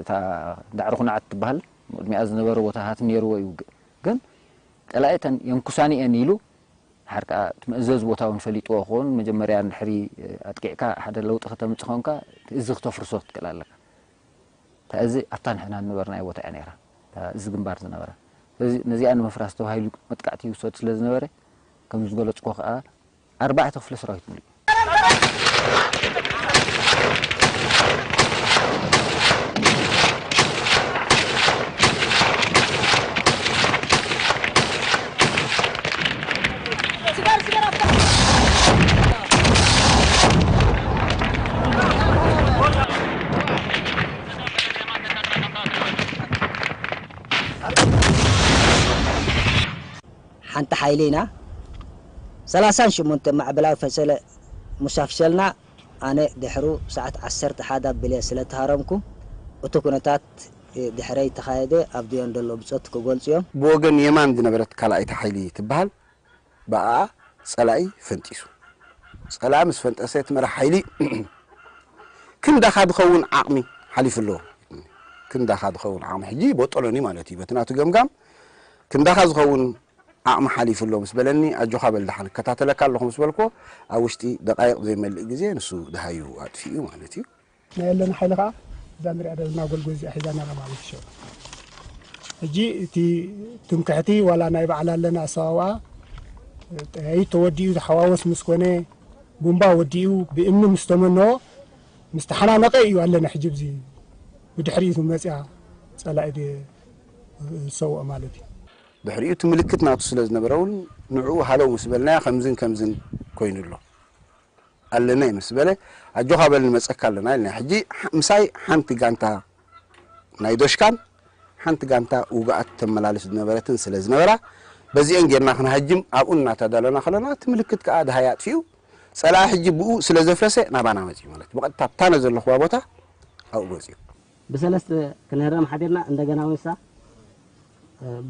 እታ ዳዕሮ ኩናዓት ትበሃል ቅድሚኣ ዝነበረ ቦታታት ነይርዎ እዩ ውግእ ግን ጸላኢ እተን የንኩሳኒ እየን ኢሉ ድሓር ከዓ እቲ መእዘዚ ቦታ እውን ፈሊጥዎ ክኸውን መጀመርያ እንድሕሪ ኣጥቂዕካ ሓደ ለውጢ ከተምፅእ ኮንካ እቲ እዚ ክተፍርሶ ክትክእል ኣለካ እታ እዚ ኣብታ ንሕና ዝነበርናዮ ቦታ እያ ነይራ እታ እዚ ግንባር ዝነበረ ስለዚ ነዚኣ ንምፍራስ ተባሂሉ መጥቃዕቲ ይውሰድ ስለ ዝነበረ ከም ዝገለፅኮ ከዓ ኣርባዕተ ክፍለ ሰራዊት ሙሉእ ሓንቲ ሓይሊ ኢና ሰላሳን ሽሞንተ ማዕበላዊ ፈሰለ ሙሳፍሸልና ኣነ ድሕሩ ሰዓት ዓሰርተ ሓደ ኣቢለ ስለ ተሃረምኩ እቲ ኩነታት ድሕረይ ተኻየደ ኣብ ድዮን ደሎ ብጾት ክገልጹ እዮም። ብወገን የማን ዝነበረት ካልኣይቲ ሓይሊ ትበሃል ብኣኣ ጸላኢ ፈንጢሱ። ጸላኢ ምስ ፈንጠሰ እቲ መራሕ ሓይሊ ክንዳኻ ዝኸውን ዓቕሚ ሓሊፉ ኣሎ። ክንዳኻ ዝኸውን ዓቕሚ ሕጂ ቦጦሎኒ ማለት እዩ በቲ ናቱ ገምጋም ክንዳኻ ዝኸውን ዓቕሚ ሓሊፉ ኣሎ ምስ በለኒ ኣጆኻ በል ደሓን እከታተለካ ኣለኹ ምስ በልክዎ ኣብ ውሽጢ ደቓይቕ ዘይመልእ ግዜ ንሱ ደሃዩ ኣጥፊኡ ማለት እዩ። ናይ ኣለና ሓይሊ ከዓ እዛ ንሪኣ ዘለና ጎልጎል እዚኣ ሒዛና ኢላ ማለት እዩ ሸው ሕጂ እቲ ትምክሕቲ ዋላ ናይ ባዕላ ኣለና ኣሰዋውኣ ጠያይት ተወዲኡ ዝሓዋወስ ምስ ኮነ ቡምባ ወዲኡ ብእምኒ ምስ ተመነዎ ምስ ተሓናነቐ እዩ ኣለና ሕጂ ብዚ ብድሕሪኡ መፅያ ፀላኢ ዝሰውኦ ማለት እዩ። ድሕሪኡ እቲ ምልክት ናቱ ስለ ዝነበረ እውን ንዕኡ ሃለው ምስ በልናዮ ከምዝን ከምዝን ኮይኑ ኣሎ ኣለና እዩ ምስ በለ ኣጆኻ በል ንመፀካ ኣለና ኢልና ሕጂ ምሳይ ሓንቲ ጋንታ ናይ ዶሽካን ሓንቲ ጋንታ ውግኣት ተመላልስ ዝነበረትን ስለ ዝነበራ በዚአን ጌርና ክንሃጅም ኣብኡ እናተዳለና ከለና እቲ ምልክት ከዓ ድሃይ ኣጥፊኡ ፀላኢ ሕጂ ብኡ ስለ ዘፍረሰ ናባና መፅዩ ማለት ብቐጥታ ኣብታ ነዘለኹዋ ቦታ ኣብኡ መፅዩ ብሰለስተ ክንህረም ሓዲርና እንደገና እውን ሳ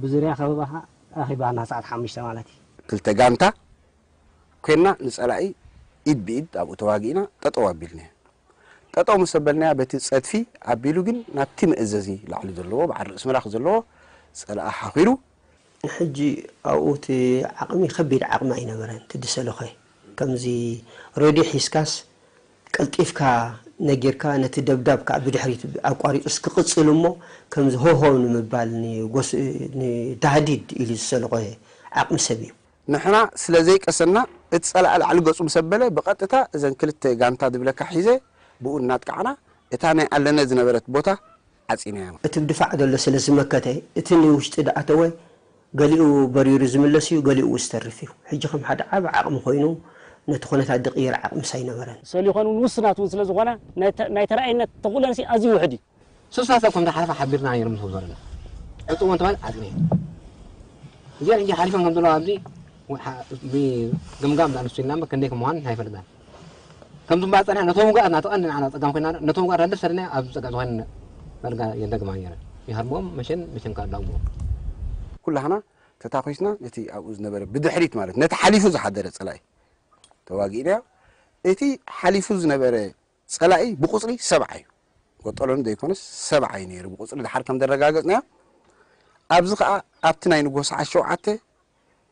ብዙርያ ከበባ ከዓ ኣኺባና ሰዓት ሓሙሽተ ማለት እዩ። ክልተ ጋንታ ኮይንና ንፀላኢ ኢድ ብኢድ ኣብኡ ተዋጊእና ጠጠው ኣቢልናዮ። ጠጠው ምስ ኣበልናዮ በቲ ፀድፊ ኣቢሉ ግን ናብቲ መእዘዚ ላዕሊ ዘለዎ በዓል ርእሲ መላኺ ዘለዎ ፀላኢ ሓኺሩ ሕጂ ኣብኡ እቲ ዓቕሚ ከቢድ ዓቕሚ ኣይነበረን እቲ ድሰለኾ ከምዚ ሬድዮ ሒዝካስ ቀልጢፍካ ነጊርካ ነቲ ደብዳብ ከዓ ብድሕሪት ኣቋሪፁስ ክቕፅል እሞ ከምዚ ሆሆ ንምባል ንታህዲድ ኢሉ ዝሰለኾ ዓቕሚ ሰብ እዩ። ንሕና ስለ ዘይቀሰና እቲ ፀላኢ ላዕሊ ገፁ ምስ ኣበለ ብቐጥታ እዘን ክልተ ጋንታ ዝብለካ ሒዘ ብኡ እናጥቃዕና እታ ናይ ኣለነ ዝነበረት ቦታ ዓፂናያ። እቲ ብድፋዕ ዘሎ ስለ ዝመከተ እቲ ንውሽጢ ድኣተወ ገሊኡ በሪሩ ዝምለስ እዩ፣ ገሊኡ እውን ዝተርፍ እዩ። ሕጂ ከም ሓደ ዓቢ ዓቕሚ ኮይኑ ነቲ ኩነታት ዝቕይር ዓቕምስ ኣይነበረን። ሰሊኾን እውን ውሱናት እውን ስለ ዝኾና ናይ ተረኣይነት ተኽእሎንሲ ኣዝዩ ውሑድ እዩ። ሱሳ ሰብ ከም ዝሓለፈ ሓቢርና ነይሩ ምስ ዝበለና ዕጹው እንተባል ዓጽሚ እዚኣን ሕጂ ሓሊፈን ከም ዘለዋ ኣብዚ ብግምጋም ዳ ንሱ ኢልና እምበር ክንደይ ከም ምዃን ኣይፈልጥናን። ከም ዝንባር ጸኒሕና ነቶም ውጉኣት ናተቐንዲ ንዓና ጸጋም ኮይና ነቶም ውጉኣት ኣንደስ ሰድና ኣብዚ ጸጋ ዝኾነ በልጋ የደግማ ነይረን ይሃርምዎም መሸን መሸን ካዳሞ ኩላህና ተታኺስና ነቲ ኣብኡ ዝነበረ ብድሕሪት ማለት ነቲ ሓሊፉ ዝሓደረ ጸላኢ ተዋጊእናዮ። እቲ ሓሊፉ ዝነበረ ጸላኢ ብቁጽሪ ሰብዓ እዩ። ወጠሎን ዘይኮነስ ሰብዓ እዩ ነይሩ ብቁጽሪ ድሓር ከም ዘረጋገጽናዮ። ኣብዚ ኸኣ ኣብቲ ናይ ንጎ ሰዓት ሸውዓተ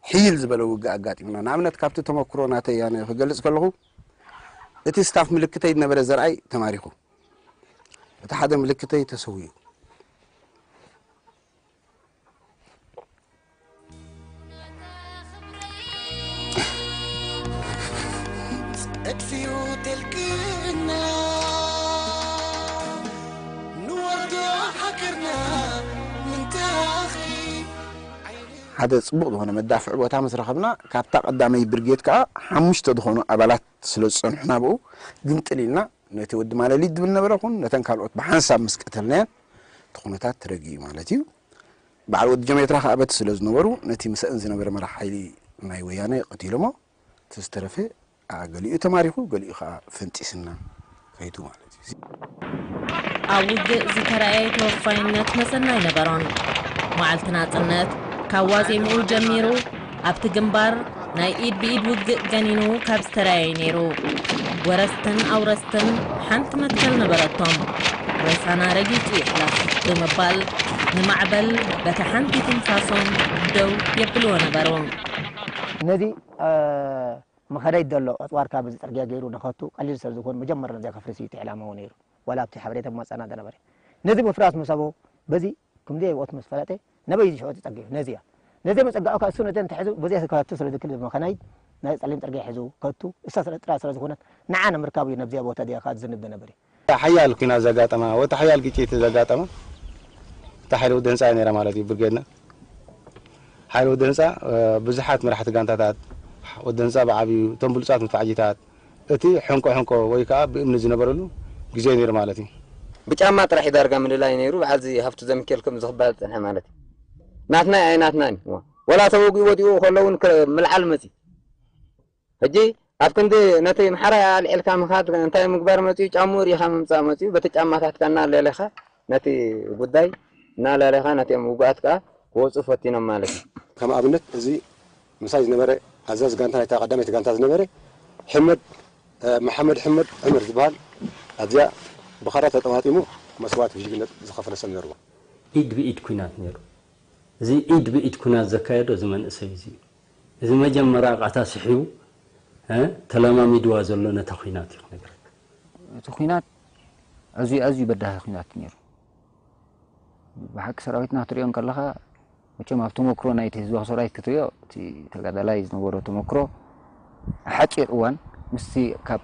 ሕይል ዝበለ ውግእ ኣጋጢሙና። ንኣብነት ካብቲ ተመክሮ ናተይ ኣነ ክገልጽ ከለኹ፣ እቲ ስታፍ ምልክተይ ዝነበረ ዘርኣይ ተማሪኹ። እቲ ሓደ ምልክተይ ተሰዊኡ። እጥፊኡ ተልክና ንወርዶ ሃገርና ምንታኺ ሓደ ጽቡቕ ዝኾነ መዳፍዕ ቦታ ምስ ረኸብና፣ ካብታ ቀዳመይ ብርጌድ ከኣ ሓሙሽተ ዝኾኑ ኣባላት ስለ ዝጸንሑና፣ ብኡ ግምጥል ኢልና ነቲ ወዲ ማለሊት ዝብል ነበረ ኹን ነተን ካልኦት ብሓንሳብ ምስ ቀተልናየን፣ እቲ ኩነታት ተረጊኡ ማለት እዩ። በዓል ወዲ ጀሜትራ ከኣ በቲ ስለ ዝነበሩ፣ ነቲ ምስአን ዝነበረ መራሕ ሓይሊ ናይ ወያነ ቀቲሎሞ፣ እቲ ዝተረፈ፣ ኣ፣ ገሊኡ ተማሪኹ፣ ገሊኡ ከኣ ፈንጢስና ከይዱ ማለት እዩ። ኣብ ውግእ ዝተራእየ ተወፋይነት መዘና ኣይነበሮን። መዓልቲ ናጽነት ካብ ዋዜምኡ ጀሚሩ ኣብቲ ግንባር ናይ ኢድ ብኢድ ውግእ ገኒኑ ካብ ዝተራእየ ነይሩ። ወረስትን ኣውረስትን ሓንቲ መትከል ነበረቶም። ሬሳና ረጊጹ ይሕለፍ ብምባል ንማዕበል በታ ሓንቲ ትንፋሶም ደው የብልዎ ነበሩ። ነዚ መኸደይ ዘሎ ኣፅዋር ካብ እዚ ፅርግያ ገይሩ ንኸቱ ቀሊል ስለ ዝኾን መጀመርያ ነዚኣ ከፍርስ እዩ እቲ ዕላማኡ ነይሩ። ዋላ ኣብቲ ሓበሬታ መፃና ዝነበረ ነዚ ምፍራስ ምሰቦ በዚ ክምዚ ይወት ምስ ፈለጠ ነበይ እዚ ሽዑ ተፀጊዑ ነዚያ ነዚያ መፀጋዑ ካብ እሱ ነዚያ እንተሕዙ በዚያ ከቱ ስለ ዝክል መኸናይ ናይ ፀሊም ፅርግያ ሕዙ ከቱ እሳ ስለ ጥራ ስለ ዝኾነት ንዓ ንምርካብ እዩ ነብዚያ ቦታ እዚኣ ከዓ ዝዝንብ ዝነበር እዩ። ሓያል ኩናት ዘጋጠማ ወይ ሓያል ግጭት ዘጋጠማ እታ ሓይሊ ወዲ ህንፃ እያ ነይራ ማለት እዩ ብርጌድና። ሓይሊ ወዲ ህንፃ ብዙሓት መራሕቲ ጋንታታት ወዲ ህንፃ ብዓብዩ እቶም ብሉፃት መድፋዕጂታት እቲ ሕንቆ ሕንቆ ወይ ከዓ ብእምኒ ዝነበረሉ ግዜ ነይሩ ማለት እዩ። ብጫማ ጥራሕ እዩ ዳርጋ ምልላይ ነይሩ። በዓል እዚ ሃፍቱ ዘሚካኤል ከም ዝኽበሃል ዝፀንሐ ማለት እዩ። ናትናይ ኣይናትናን እዩ። ወላ ተወጊኡ ወዲኡ ከሎ እውን ምልዓል መፅዩ። ሕጂ ኣብ ክንዲ ነቲ ምሓራይ ኣልዒልካ ምኻድ እንታይ ምግባር መፅዩ? ጫምኡ ርኢኻ ምምፃእ መፅዩ። በቲ ጫማታትካ እናለሌኻ ነቲ ጉዳይ እናለሌኻ ነቲኦም ውጉኣት ከዓ ክወፁ ፈቲኖም ማለት እዩ። ከም ኣብነት እዚ ምሳይ ዝነበረ ኣዛዚ ጋንታ ናይታ ቀዳመይቲ ጋንታ ዝነበረ ሕመድ መሓመድ ሕመድ ዕምር ዝበሃል ኣብዚኣ ብኻራ ተጠማጢሙ መስዋእቲ ጅግነት ዝኸፈለ ሰብ ነርዎ። ኢድ ብኢድ ኲናት ነይሩ። እዚ ኢድ ብኢድ ኲናት ዘካየዶ እዚ መንእሰይ እዚ እዩ። እዚ መጀመርያ ቃታ ስሒቡ ተለማሚድዋ ዘሎ ነታ ኲናት እዩ ክነግረካ። እቲ ኲናት ኣዝዩ ኣዝዩ በዳሂ ኲናት ነይሩ። ብሓቂ ሰራዊትና ክትሪኦ እንከለኻ መቸም ኣብ ተመክሮ ናይቲ ህዝባዊ ሰራዊት ክትሪኦ እቲ ተጋዳላይ ዝነበሮ ተመክሮ ሓፂር እዋን ምስቲ ካብ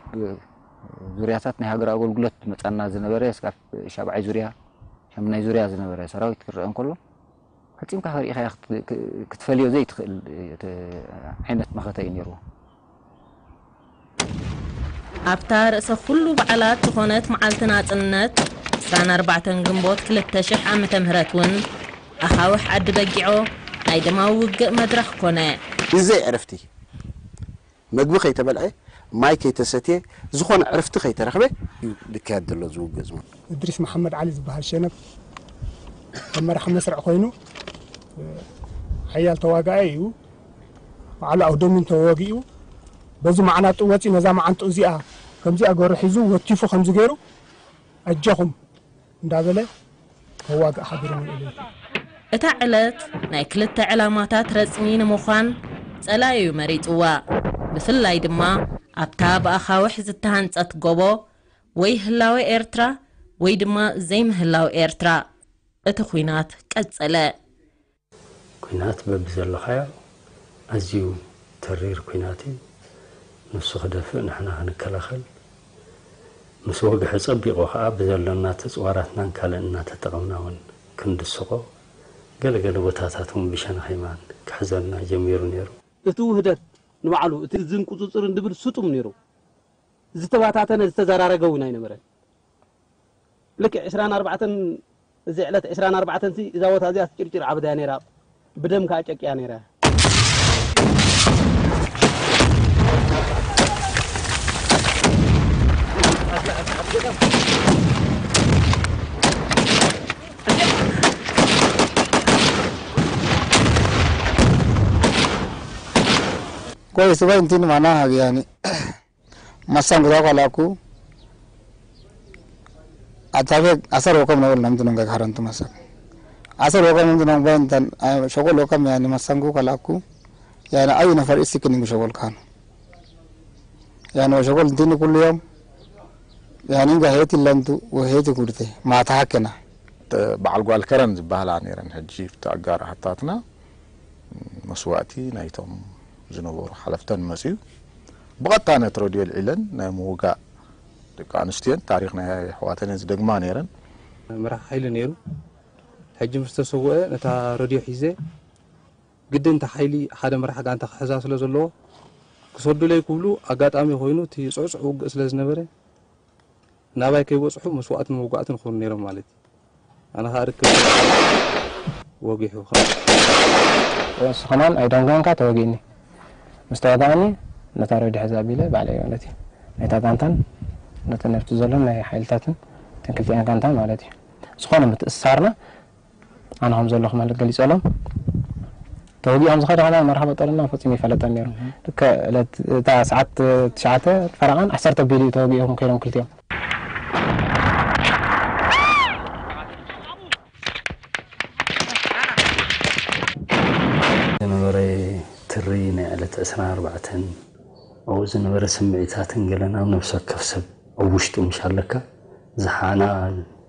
ዙርያታት ናይ ሃገር ኣገልግሎት መፃና ዝነበረ ስካብ ሻብዓይ ዙርያ ሻምናይ ዙርያ ዝነበረ ሰራዊት ክረአ እንከሎ ፈፂምካ ሪኢኻዮ ክትፈልዮ ዘይትኽእል ዓይነት መኸተ እዩ ነይርዎ። ኣብታ ርእሰ ኩሉ በዓላት ዝኾነት መዓልቲ ናጽነት ዕስራን ኣርባዕተን ግንቦት ክልተ ሽሕ ዓመተ ምህረት እውን ኣኻውሕ ዓዲ በጊዖ ናይ ደማዊ ውግእ መድረኽ ኮነ። ብዘይ ዕረፍቲ መግቢ ከይተበልዐ ማይ ከይተሰትየ ዝኾነ ዕረፍቲ ከይተረኽበ እዩ ዝካየድ ዘሎ እዚ ውግእ እዚ። እድሪስ መሓመድ ዓሊ ዝበሃል ሸነብ ከም መራሒ መስርዕ ኮይኑ ሓያል ተዋጋኣይ እዩ። ባዕሉ ኣውደሚን ተወጊኡ በዚ መዓናጡ ወፂ ነዛ መዓንጡ እዚኣ ከምዚኣ ገሩ ሒዙ ወቲፉ ከምዚ ገይሩ ኣጀኹም እንዳበለ ከዋግእ ሓቢሩ ምልእሉ። እታ ዕለት ናይ ክልተ ዕላማታት ረጽሚ ንምዃን ጸላኢኡ መሪጽዋ። ብፍላይ ድማ ኣብታ ብኣኻውሕ ዝተሃንጸት ጎቦ ወይ ህላወ ኤርትራ ወይ ድማ ዘይምህላው ኤርትራ። እቲ ኹናት ቀጸለ። ኲናት በብዘለኻዮ ኣዝዩ ተሪር ኲናት እዩ። ንሱ ክደፍእ ንሕና ክንከላኸል ምስ ወግሐ ጸቢቑ ከኣ ብዘሎና ተጽዋራትናን ካልእን እናተጠቐምና እውን ክንድስቖ ገለ ገለ ቦታታት እውን ብሸነኽ የማን ክሕዘልና ጀሚሩ ነይሩ። እቲ ውህደት ንባዕሉ እቲ እዝን ቁጽጽርን ድብል ስጡም ነይሩ። ዝተባታተነ ዝተዘራረገ እውን ኣይነበረን። ልክዕ ዕስራን ኣርባዕተን እዚ ዕለት ዕስራን ኣርባዕተን ሲ እዛ ቦታ እዚኣ ትጭርጭር ዓብዳ እያ ነይራ። ብደም ከዓ ጨቂያ ነይራ። Kwa hiyo sasa ndio maana hagiani. Masangu dako laku. Atabe asar wakam na wal namtu nangga karantu masak. Asar wakam namtu nangga bantan, ah, shokol wakam yani masangu kalaku. Yani ayu nafar isikin ngu shokol kan. Yani wa shokol ntini kullu yom. Yani nga heti lantu wa heti kurte. Mata hakena. በዓል ጓል ከረን ዝበሃላ ነይረን። ሕጂ ኣብቲ ኣጋር ኣሕታትና መስዋእቲ ናይቶም ዝነበሩ ሓለፍተን መፅዩ ብቐጥታ ነቲ ረድዮ ኣልዒለን ናይ ምውጋእ ደቂ ኣንስትዮን ታሪኽ ናይ ኣሕዋተንን ዝደግማ ነይረን። መራሕ ሓይሊ ነይሩ። ሕጂ ምስ ተሰውአ ነታ ረድዮ ሒዘ ግድን እቲ ሓይሊ ሓደ መራሕ ጋንታ ክሕዛ ስለ ዘለዎ ክሰዱለይ ክብሉ ኣጋጣሚ ኮይኑ እቲ ፅዕፅዕ ውግእ ስለ ዝነበረ ናባይ ከይበፅሑ መስዋእትን መውጋእትን ክኾኑ ነይሮም ማለት እዩ። ኣነ ከዓ ርክብ ወጊሑ ንሱ ከማን ኣይደንጎንካ ተወጊእኒ ምስ ተወጋእኒ ነታ ረድዮ ሕዛ ኣቢለ ባዕለይ ማለት እዩ ናይታ ጋንታን ነቲ ነብቲ ዘሎን ናይ ሓይልታትን እተን ክልቲኣን ጋንታ ማለት እዩ ዝኾነ ምትእስሳርና ኣነ ከም ዘለኹ ማለት ገሊፀሎም ተወጊኦም ዝኸዱ ከማን መርሓባ ጠለና ፈፂሙ ይፈለጠን ነይሩ ልክዕ ዕለት እታ ሰዓት ትሽዓተ ፈረቓን ዓሰርተ ኣቢሉ እዩ ተወጊኦም ከይዶም ክልቲኦም ዝነበረ ትሪ ናይ ዕለት ዕስራን ኣርባዕተን ኣብኡ ዝነበረ ስምዒታትን ገለን ኣብ ነፍሲ ወከፍ ሰብ ኣብ ውሽጡ ምሽ ኣለካ ዝሓና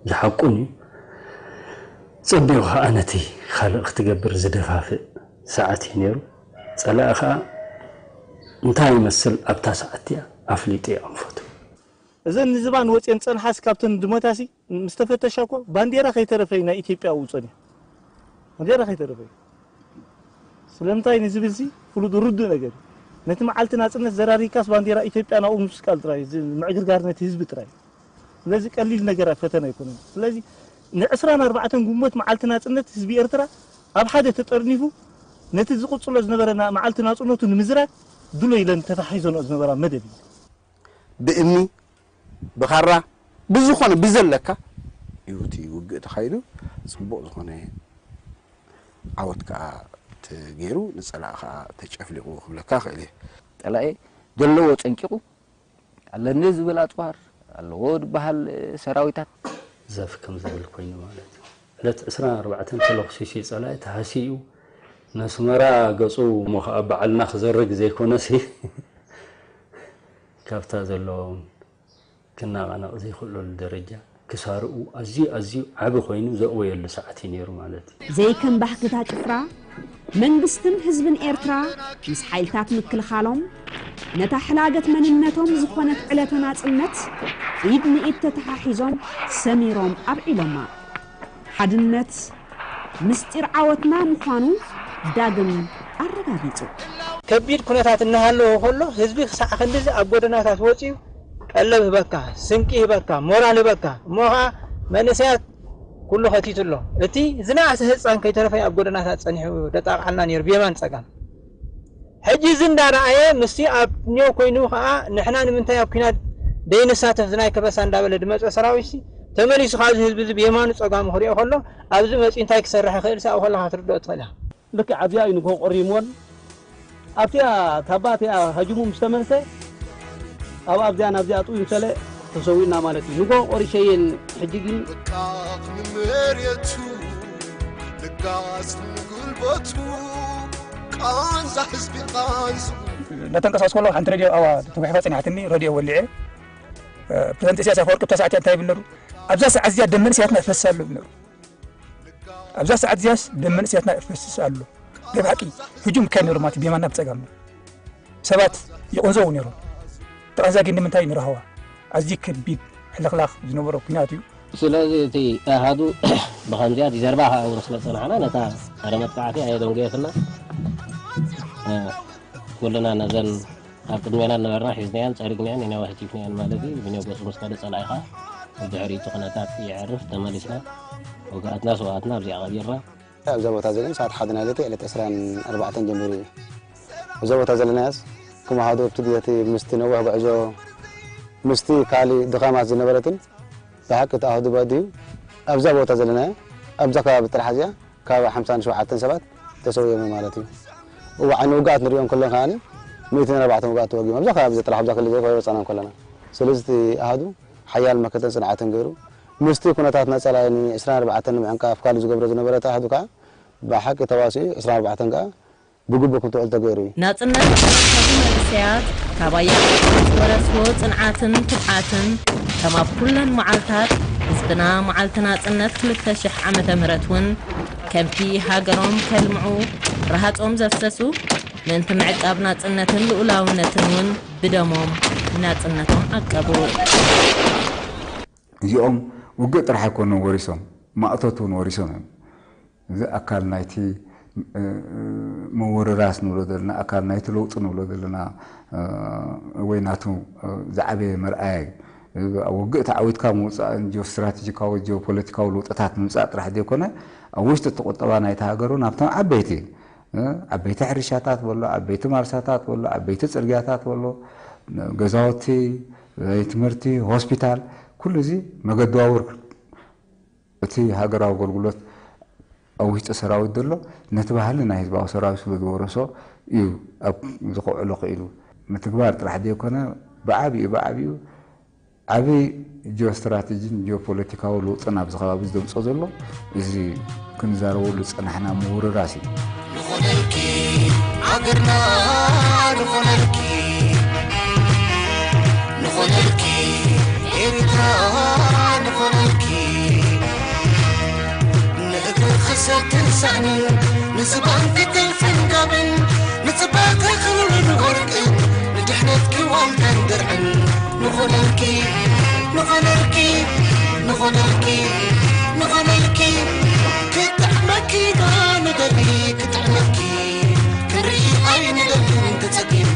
ዝሓቁን እዩ ጸቢቑ ከዓ ነቲ ካልእ ክትገብር ዝደፋፍእ ሰዓት እዩ ነይሩ ጸላኢ ከዓ እንታይ ይመስል ኣብታ ሰዓት እቲኣ ኣፍሊጡ እዩ ኣንፈቱ እዘን ንዝባን ወፅየን ፀንሓስ ካብተን ድመታሲ ምስ ተፈተሻ እኮ ባንዴራ ከይተረፈ እዩ ናይ ኢትዮጵያ ኣብኡ ፀኒሑ። ባንዴራ ከይተረፈ እዩ። ስለምንታይ ንዝብል ሲ ፍሉጥ ርዱእ ነገር እዩ። ነቲ መዓልቲ ናፅነት ዘራሪካስ ባንዴራ ኢትዮጵያ ናብኡ ምስቃል ጥራይ እዩ። እዚ ምዕግርጋር ነቲ ህዝቢ ጥራይ እዩ። ስለዚ ቀሊል ነገር ፈተና ኣይኮነን። ስለዚ ንዕስራን ኣርባዕተን ግንቦት መዓልቲ ናፅነት ህዝቢ ኤርትራ ኣብ ሓደ ተጠርኒፉ ነቲ ዝቕፅሎ ዝነበረ መዓልቲ ናፅነቱ ንምዝራግ ድሎ ኢለን ተታሒዘንኦ ዝነበራ መደብ እዩ። ብእምኒ፣ ብኻራ፣ ብዝኾነ ብዘለካ እዩ እቲ ውግእ ተኻይዱ። ፅቡቕ ዝኾነ ዓወት ከዓ ተገይሩ፣ ንፀላኢ ከዓ ተጨፍሊቑ ክብለካ እኽእል እየ። ፀላኢ ዘለዎ ፀንቂቑ፣ ኣለኒ ዝብል ኣፅዋር ኣለዎ ዝበሃል ሰራዊታት። ዘፍ ከም ዝብል ኮይኑ ማለት እዩ። ዕለት ዕስራን ኣርባዕተን ተለኹሲሱ እዩ ፀላኢ፣ ተሃስዩ እዩ። ነስመራ ገፁ እሞ ከዓ በዓልና ክዘርግ ዘይኮነሲ፣ ካብታ ዘለዎም ክነቓነቕ ዘይኽእለሉ ደረጃ ክሳርኡ ኣዝዩ ኣዝዩ ዓቢ ኮይኑ ዘእወየሉ ሰዓት እዩ ነይሩ ማለት እዩ። ዘይከም ባህግታ ጭፍራ መንግስትን ህዝብን ኤርትራ ምስ ሓይልታት ምክልኻሎም ነታ ሕላገት መንነቶም ዝኾነት ዕለተ ናጽነት ኢድ ንኢድ ተተሓሒዞም ሰሚሮም ኣብዒሎማ። ሓድነት ምስጢር ዓወትና ምዃኑ ዳግም ኣረጋጊጹ። ከቢድ ኩነታት እናሃለወ ከሎ ህዝቢ ክሳዕ ክንድዚ ኣብ ጎደናታት ወጺኡ ቀለብ ህበካ፣ ስንቂ ህበካ፣ ሞራል ህበካ እሞ ኸዓ መንእሰያት ኩሉ ኸቲቱ ኣሎ። እቲ ዝነኣሰ ህጻን ከይተረፈ ኣብ ጎደናታት ጸኒሑ ደጣቕዓልና ነይሩ ብየማን ጸጋም። ሕጂ እዚ እንዳረኣየ ምስቲ ኣብ ኒዮ ኮይኑ ኸዓ ንሕና ንምንታይ ኣብ ኲናት ደይንሳተፍ ዝናይ ከበሳ እንዳበለ ድመጸ ሰራዊትሲ ተመሊሱ ኸዓ እዚ ህዝቢ እዚ ብየማኑ ጸጋሙ ክሪኦ ከሎ ኣብዚ መጺኡ እንታይ ክሰርሕ ይኽእል ሰብኣዊ ከለኻ ክትርድኦ ትኽእል ኢኻ። ልክዕ ኣብዚኣ እዩ ንግሆ ቆሪምዎን ኣብቲኣ ታባ እቲኣ ሃጅሙ ምስ ተመልሰ ኣብ ኣብዚኣ ናብዚኣ ጥው ምስ በለ ተሰዊእና ማለት እዩ። ንግሆ ቆሪሸየን ሕጂ ግን ንመሬቱ ልጋስ ንጉልበቱ ቃንዛ ህዝቢ ቃንዛ ነተንቀሳቀስ ከለኹ ሓንቲ ረድዮ ኣዋ ትጉሕፋ ጸኒሓትኒ ረድዮ ወሊዐ ፕረዚደንት ኢሳያስ ኣፈወርቂ ብታ ሰዓት እንታይ ይብል ነሩ ኣብዛ ሰዓት እዚኣ ደም መንእሰያትና ይፈስስ ኣሎ ይብል ነሩ ኣብዛ ሰዓት እዚኣስ ደም መንእሰያትና ይፈስስ ኣሎ ናይ ብሓቂ ህጁም ይካየድ ነሩ ማለት ብየማንና ብጸጋምና ሰባት ይቕንዘዉ ነሮም ተቐንዛጊ ንምንታይ ንረኸዋ ኣዝዩ ከቢድ ሕልኽላኽ ዝነበሮ ኩናት እዩ ስለዚ እቲ ኣሃዱ ብኸምዚኣ ጀርባ ከዓ እውን ስለ ፀናሕና ነታ ጸረ መጥቃዕቲ ኣየደንጎየትና ኩልና ነዘን ኣብ ቅድሜና ነበርና ሒዝናያን ጸሪግናያን ኢና ወህቲፍናያን ማለት እዩ። ብነገሱ ምስ ከደ ጸላኢ ኸኣ ኣብ ድሕሪቱ ኩነታት ይዕርፍ ተመሊስና ውግኣትና ስውኣትና ኣብዚኣ ቀቢርና። ኣብዛ ቦታ ዘለና ሰዓት ሓደ ናይ ለይቲ ዕለት ዕስራን ኣርባዕተን ጀሚሩ እዩ። እዛ ቦታ ዘለናያስ ከም ኣሃዱ ኣብቲ ግዜ እቲ ምስቲ ነዊሕ ጉዕዞ ምስቲ ካሊ ድኻማት ዝነበረትን ብሓቂ እቲ ኣሃዱ ባድዩ ኣብዛ ቦታ ዘለናያ ኣብዛ ከባቢ ጥራሕ እዚኣ ካብ ሓምሳን ሸውዓተን ሰባት ተሰዊኦም ማለት እዩ። እዋ ዓይኒ ውግኣት ንሪኦም ከለና ከኣ ሚእትን ኣርባዕተን ውግኣት ተወጊኦም ኣብዛ ከባቢ ዘጥራሕ ኣብዛ ክልል ዘይኮነ ወፃና እንከለና። ስለዚ እቲ ኣሃዱ ሓያል መከተን ፅንዓትን ገይሩ ምስቲ ኩነታት ናፀላኢ ን24 ንምዕንቃፍ ካልእ ዝገብሮ ዝነበረ እቲ ኣሃዱ ከዓ ብሓቂ ተዋሲኡ 24 ከዓ ብግቡእ ክምትዕል ተገይሩ እዩ። ናጽነት ዝረከቡ መንእሰያት ካብ ኣያታቶም ዝወረስዎ ጽንዓትን ትብዓትን ከም ኣብ ኩለን መዓልታት ህዝብና መዓልቲ ናጽነት ክልተ ሽሕ ዓመተ ምህረት እውን ከምቲ ሃገሮም ከልምዑ ረሃጾም ዘፍሰሱ ምእንቲ ምዕቃብ ናጽነትን ልኡላውነትን እውን ብደሞም ናጽነቶም ዓቀቡ። እዚኦም ውግእ ጥራሕ ኣይኮኑን ወሪሶም፣ ማእቶት እውን ወሪሶም እዮም። እዚ ኣካል ናይቲ ምውርራስ ንብሎ ዘለና፣ ኣካል ናይቲ ለውጢ ንብሎ ዘለና ወይ ናቱ ዝዓበየ መርኣያ እዩ። ኣብ ውግእ ተዓዊትካ ምውፃእን ጂኦስትራቴጂካዊ ጂኦፖለቲካዊ ለውጥታት ምምፃእ ጥራሕ ዘይኮነ ኣብ ውሽጢ እቲ ቁጠባ ናይቲ ሃገር እውን ኣብቶም ዓበይቲ ዓበይቲ ሕርሻታት በሎ፣ ዓበይቲ ማርሳታት በሎ፣ ዓበይቲ ፅርግያታት በሎ፣ ገዛውቲ፣ ትምህርቲ፣ ሆስፒታል፣ ኩሉ እዚ መገደዋውር እቲ ሃገራዊ ኣገልግሎት ኣብ ውሽጢ ሰራዊት ዘሎ ነቲ ባህሊ ናይ ህዝባዊ ሰራዊት ስለ ዝወረሶ እዩ ኣብ ዝኸውዕሎ ክኢሉ። ምትግባር ጥራሕ ዘይኮነ ብዓብዩ ብዓብዩ ዓብይ ጂኦስትራተጂን ጂኦፖለቲካዊ ለውጥን ኣብዚ ከባቢ ዘምፅኦ ዘሎ እዚ ክንዛረበሉ ዝፀናሕና ምውርራስ እዩ። ንኾነልኪ ሃገርና ንኾነልኪ ንኾነልኪ ኤርትራ ንኾነልኪ ንእግሪ ክሰትን ሳእንን ንዝባን ክትልፍን ጋብን ንፅባተ ክብርን ወርቅን ንድሕነትኪ ዋልታን ድርዕን ንኾነልኪ ንኾነልኪ ንኾነልኪ ንኾነልኪ ክጥዕመኪ ዶ ንደሊ ክጥዕመኪ ክንርኢ ኣይንደልን ተጸጊም